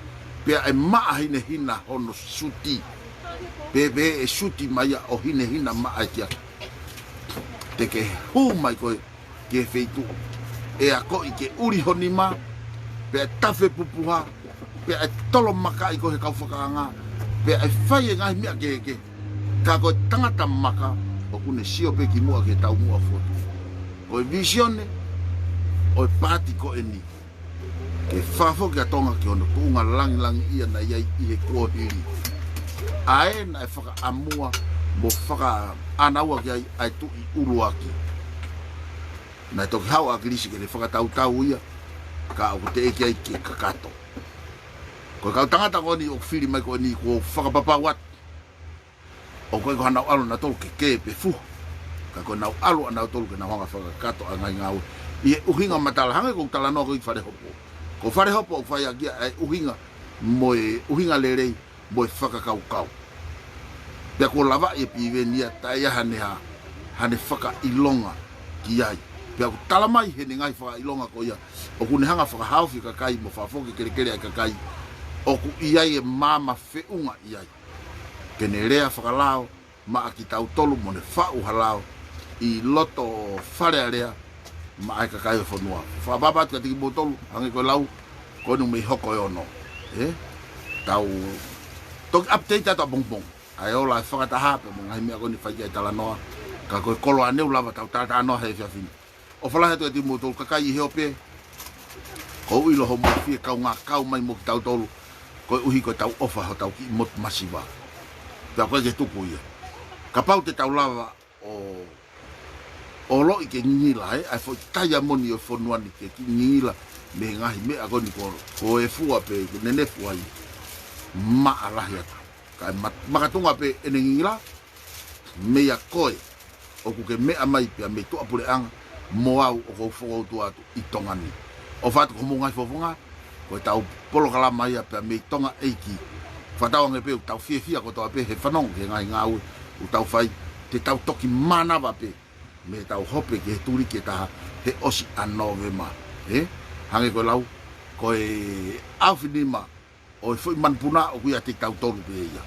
pea ʻe maʻa hinehina hono suti. Pea pehē ʻe suti mai ia ʻo hinehina maʻa e kiaki. Te ke hū mai koe ki he feituʻu ʻe akoʻi ke ʻuli ho nima, pea ʻe tafe pupuha, pea ʻe tolomakaʻi koe he kau fakaanga, pea ʻe fai e ngaahi meʻa kehekehe. Ka ko e tangata maka, ʻoku ne sio pē ki muʻa ki he taumuʻa fotu. Ko e vīsone ʻo e paati ko eni, ke fakafoki ʻa Tonga ki hono tuʻunga langilangiʻia naʻe ʻi ai ʻi he kuohili. ʻA ē naʻe fakaʻamua mo fakaʻānaua ki ai ʻa e tuʻi ʻuluaki. Naʻe toki haʻu ʻa ʻAkilisi ke ne fakatautau ia, ka ʻoku teʻeki ai ke kakato. Ko e kau tangata ko eni ʻoku fili mai ko eni, ʻoku ou fakapapau atu, ʻoku ʻikai ko haʻanau ʻalu ʻanautolu ke kē pe fuhu. Ka ko ʻenau ʻalu ʻanautolu ke nau hanga ʻo fakakakato ʻa e ngaahi ngāue. ʻI he ʻuhinga matala, hangē ko e talanoa ko ē ki Falehopo. Ko Falehopo ʻoku fai ʻaki ia ʻa e ʻuhinga mo e ʻuhinga lelei mo e fakakaukau. Pea kuo lavaʻi ʻe Piveni ia, taʻe ʻi ai haʻane ha, haʻane fakaʻilonga ki ai. Pea ʻoku talamai heʻene ngaahi fakaʻilonga ko ia, ʻoku ne hanga ʻo fakahaofi e kakai mo fakafoki e kelekele ʻa e kakai ʻoku ʻi ai e maama feʻunga ʻi ai, ke ne lea fakalao maʻa kitautolu mo ne faʻu ha lao ʻi loto Fale Alea maʻa e kakai ʻo e fonua. Fakapapau atu kiate kimoutolu, hangē ko e lau, ko eni ʻoku mei hoko e ono. ʻE? Tau toki update atu ʻapongipongi ʻa e ola ʻa e fakataha pea mo e ngaahi meʻa ko eni fai ki ai e talanoa. Ka ko e koloa eni ʻoku lava tau talatalanoa he efiafi ni. ʻOfa lahi atu kiate kimoutolu kakai ʻi he ope. ʻOku ou ʻilo hoʻomou fie kaungā kau mai mo kitautolu, koeʻuhi ko ʻetau ʻofa hotau kiʻi motu masiva. Pea ʻoku ʻikai ke tuku ia. Kapau te tau lava ʻo, ʻo ʻiloʻi ke ngingila, ʻe, ʻa e foʻi taiamoni ʻo e fonua ni ke kiʻi ngingila mei he ngaahi meʻa ko eni ko, ko e fua pē, ko e nenefu ai, maʻa lahi atu. Kae mat-, makatuʻunga pē ʻene ngingila, meia koe ʻoku ke meʻa mai pea mei tuʻapuleʻanga, mo au ʻoku ou fokoutua atu ʻi Tonga ni. ʻOfa atu ki hoʻomou ngaahi fofonga, ko ʻetau polokalama ia pea mei Tonga ʻEiki. Fakatauange pē ʻoku tau fiefia kotoa pē he fanongo ki he ngaahi ngāue ʻoku tau fai, te tau toki mānava pē mei heʻetau hope ki he tuliki ʻe taha he ʻosi ʻa Nōvema. ʻE? Hangē ko e lau, ko e ʻaofinima ʻo e foʻi manupuna ʻoku ʻiate kitautolu pē ia.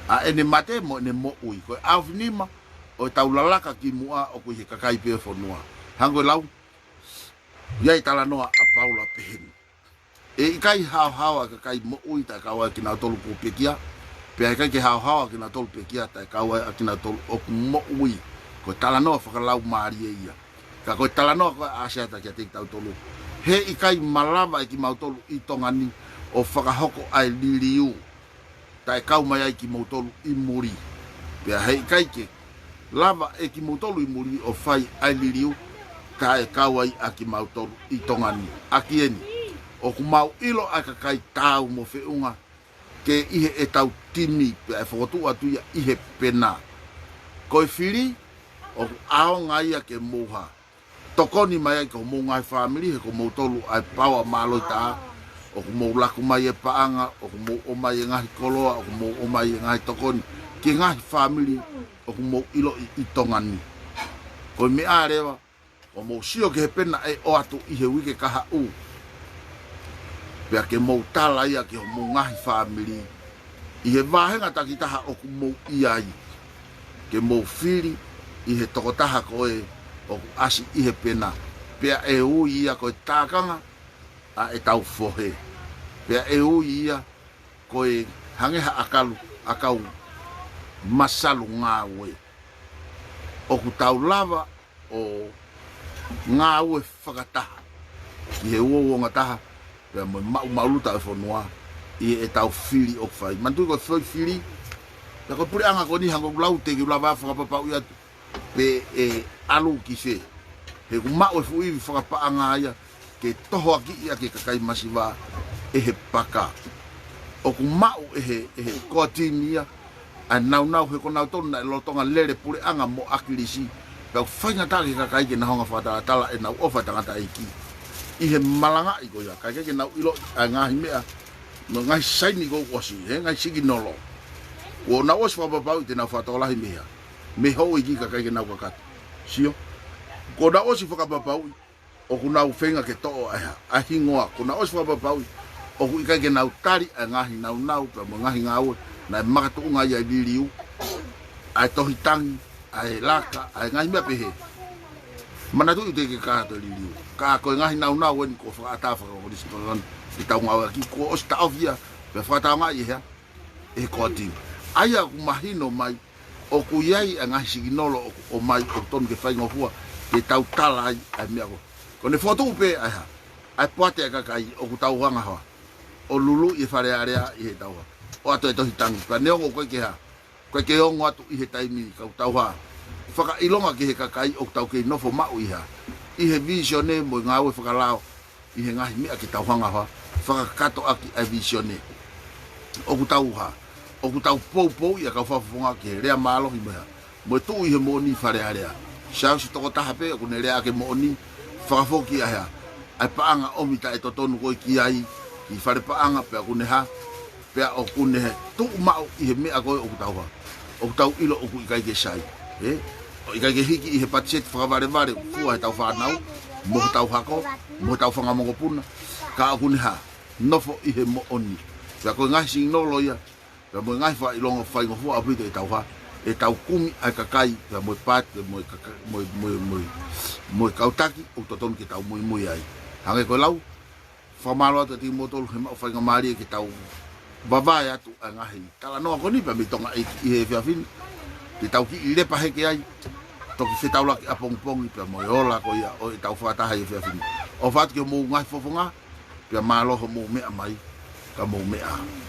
ʻA ʻene mate mo ʻene moʻui, ko e ʻaofinima ʻo ʻetau lalaka ki muʻa ʻoku ʻi he kakai pē ʻo e fonua. Hangē ko e lau, ʻi ai e talanoa ʻa Paula pehē ni, ʻe ʻikai haohaoa e kakai moʻui taʻe kau ai ʻa kinautolu kuo pekia, pea ʻikai ke haohaoa ʻa kinautolu pekia taʻe kau ai ʻa kinautolu ʻoku moʻui. Ko e talanoa fakalaumālie ia. Ka ko e talanoa ko ē ʻa ʻAsiata kiate kitautolu. He ʻikai malava ʻe kimautolu ʻi Tonga ni ʻo fakahoko ʻa e liliu taʻe kau mai ai kimoutolu ʻi muli. Pea he ʻikai ke lava ʻe kimoutolu ʻi muli ʻo fai ʻa e liliu taʻe kau ai ʻa kimautolu ʻi Tonga ni. ʻAki eni, ʻoku mau ʻilo ʻa e kakai taau mo feʻunga ke ʻi heʻetau timi pea ʻe fokotuʻu atu ia ʻi he pena. Ko e fili, ʻoku ʻaonga ia ke mou hā, tokoni mai ai ki hoʻomou ngaahi fāmili, he ko moutolu ʻa e paoa mālohi taha. ʻOku mou laku mai e paʻanga, ʻoku mou ʻomai e ngaahi koloa, ʻoku mou ʻomai e ngaahi tokoni ki he ngaahi fāmili ʻoku mou ʻiloʻi ʻi Tonga ni. Ko e meʻa leva, ʻoku mou sio ki he pena ʻe ʻoatu ʻi he uike kahaʻu, pea ke mou tala ia ki hoʻomou ngaahi fāmili ʻi he vāhenga takitaha ʻoku mou ʻi ai, ke mou fili ʻi he tokotaha ko ē ʻoku ʻasi ʻi he pena, pea ʻe ui ia ko e tākanga ʻa ʻetau fohe, pea ʻe ui ia ko e hangē ha ʻakalu, ʻakau masalu ngāue. ʻOku tau lava ʻo ngāue fakataha ki he uouongataha pea mo e maʻumaʻuluta ʻo e fonua ʻi heʻetau fili ʻoku fai. Manatuʻi ko e foʻi fili, pea ko e puleʻanga ko eni hangē ko e lau, teʻeki ke u lava fakapapauʻi atu pe ʻe ʻalu ki fē. He ʻoku maʻu e fuʻu ivi fakapaʻanga ia ke tohoakiʻi ʻaki e kakai masiva ʻe he paka. ʻOku maʻu ʻe he, ʻe he core team ia ʻa e naunau, he ko nautolu naʻe lolotonga lele puleʻanga mo ʻAkilisi. Pea ʻoku faingataʻa ki he kakai ke nau hanga fakatalatala ʻenau ʻofa e tangataʻeiki ʻi he malangaʻi ko ia, kae ʻikai ke nau ʻiloʻi ʻa e ngaahi meʻa, mo e ngaahi saini kuo ʻosi, he ngaahi sikinolo. Kuo nau ʻosi fakapapauʻi te nau fakatokolahi mei hā? Mei he houʻeiki kae ʻikai ke nau kakato. Sio? Kuo nau ʻosi fakapapauʻi ʻoku nau feinga ke toʻo ʻa e hā? ʻA e hingoa. Kuo nau ʻosi fakapapauʻi ʻoku ʻikai ke nau tali ʻa e ngaahi naunau pea mo e ngaahi ngāue naʻe makatuʻunga ai ʻa e liliu, ʻa e tohi tangi, ʻa e laka, ʻa e ngaahi meʻa pehē. Manatuʻi ʻoku teʻeki ke kakato e liliu. Ka ko e ngaahi naunau eni kuo fakaʻatā fakakonisitūtone ke tau ngāueʻaki, kuo ʻosi taʻofi ia pea fakataʻeʻaongaʻi ʻe he hā? ʻE he core team. ʻA ia ʻoku mahino mai ʻoku ʻi ai ʻa e ngaahi sikinolo ʻoku ʻomai ʻoku tonu ke faingofua ke tau tala ai ʻa e meʻa ko. Ko ʻene fokotuʻu pē ʻa e hā? ʻA e poate ʻa e kakai ʻoku tau hanga hoa ʻo luluʻi e Fale Alea ʻi he tau hā? ʻOatu e tohi tangi. Pea neongo ʻoku ʻikai ke hā? ʻIkai ke ongo atu ʻi he taimi ni ka ʻoku tau hā? Fakaʻilonga ki he kakai ʻoku tau kei nofo maʻu ʻi hā? ʻI he vīsone mo e ngāue fakalao ʻi he ngaahi meʻa ke tau hanga hā? Fakakakato ʻaki ʻa e vīsone. ʻOku tau hā? ʻOku tau poupouʻi ʻa e kau fakafofonga ki he lea mālohi mo e hā? Mo e tuʻu ʻi he moʻoni Fale Alea. Siaosi tokotaha pē ʻoku ne lea ʻaki e moʻoni, fakafoki ʻa e hā? ʻA e paʻanga ʻomi taʻetotonu ko ē ki ai, ki fale paʻanga pea ʻoku ne hā? Pea ʻoku ne hē tuʻu maʻu ʻi he meʻa ko ē ʻoku tau hā? ʻOku tau ʻilo ʻoku ʻikai ke sai. Ē? ʻOku ʻikai ke hiki ʻi he patiseti fakavalevale ʻoku fua he tau fānau, mo he tau hako, mo he tau fanga mokopuna. Ka ʻoku ne hā? Nofo ʻi he moʻoni. Pea ko e ngaahi sikinolo ia, pea mo e ngaahi fakaʻilonga faingofua ʻaupito ʻe tau hā? ʻE tau kumi ʻa e kakai, pea mo e paati, pea mo e kaka-, mo e, mo e, mo e, mo e kau taki ʻoku totonu ke tau muimui ai. Hangē ko e lau, fakamālō atu kiate kimoutolu he maʻu faingamālie ke tau vavae atu ʻa e ngaahi talanoa ko eni pea mei Tonga ʻEiki ʻi he efiafi ni. Ke tau kiʻi lepa heke ai, toki fetaulaki ʻapongipongi pea mo e ola ko ia ʻo e tau fakataha ʻi he efiafi ni. ʻOfa atu ki hoʻomou ngaahi fofonga, pea mālō hoʻomou meʻa mai, ka mou meʻa.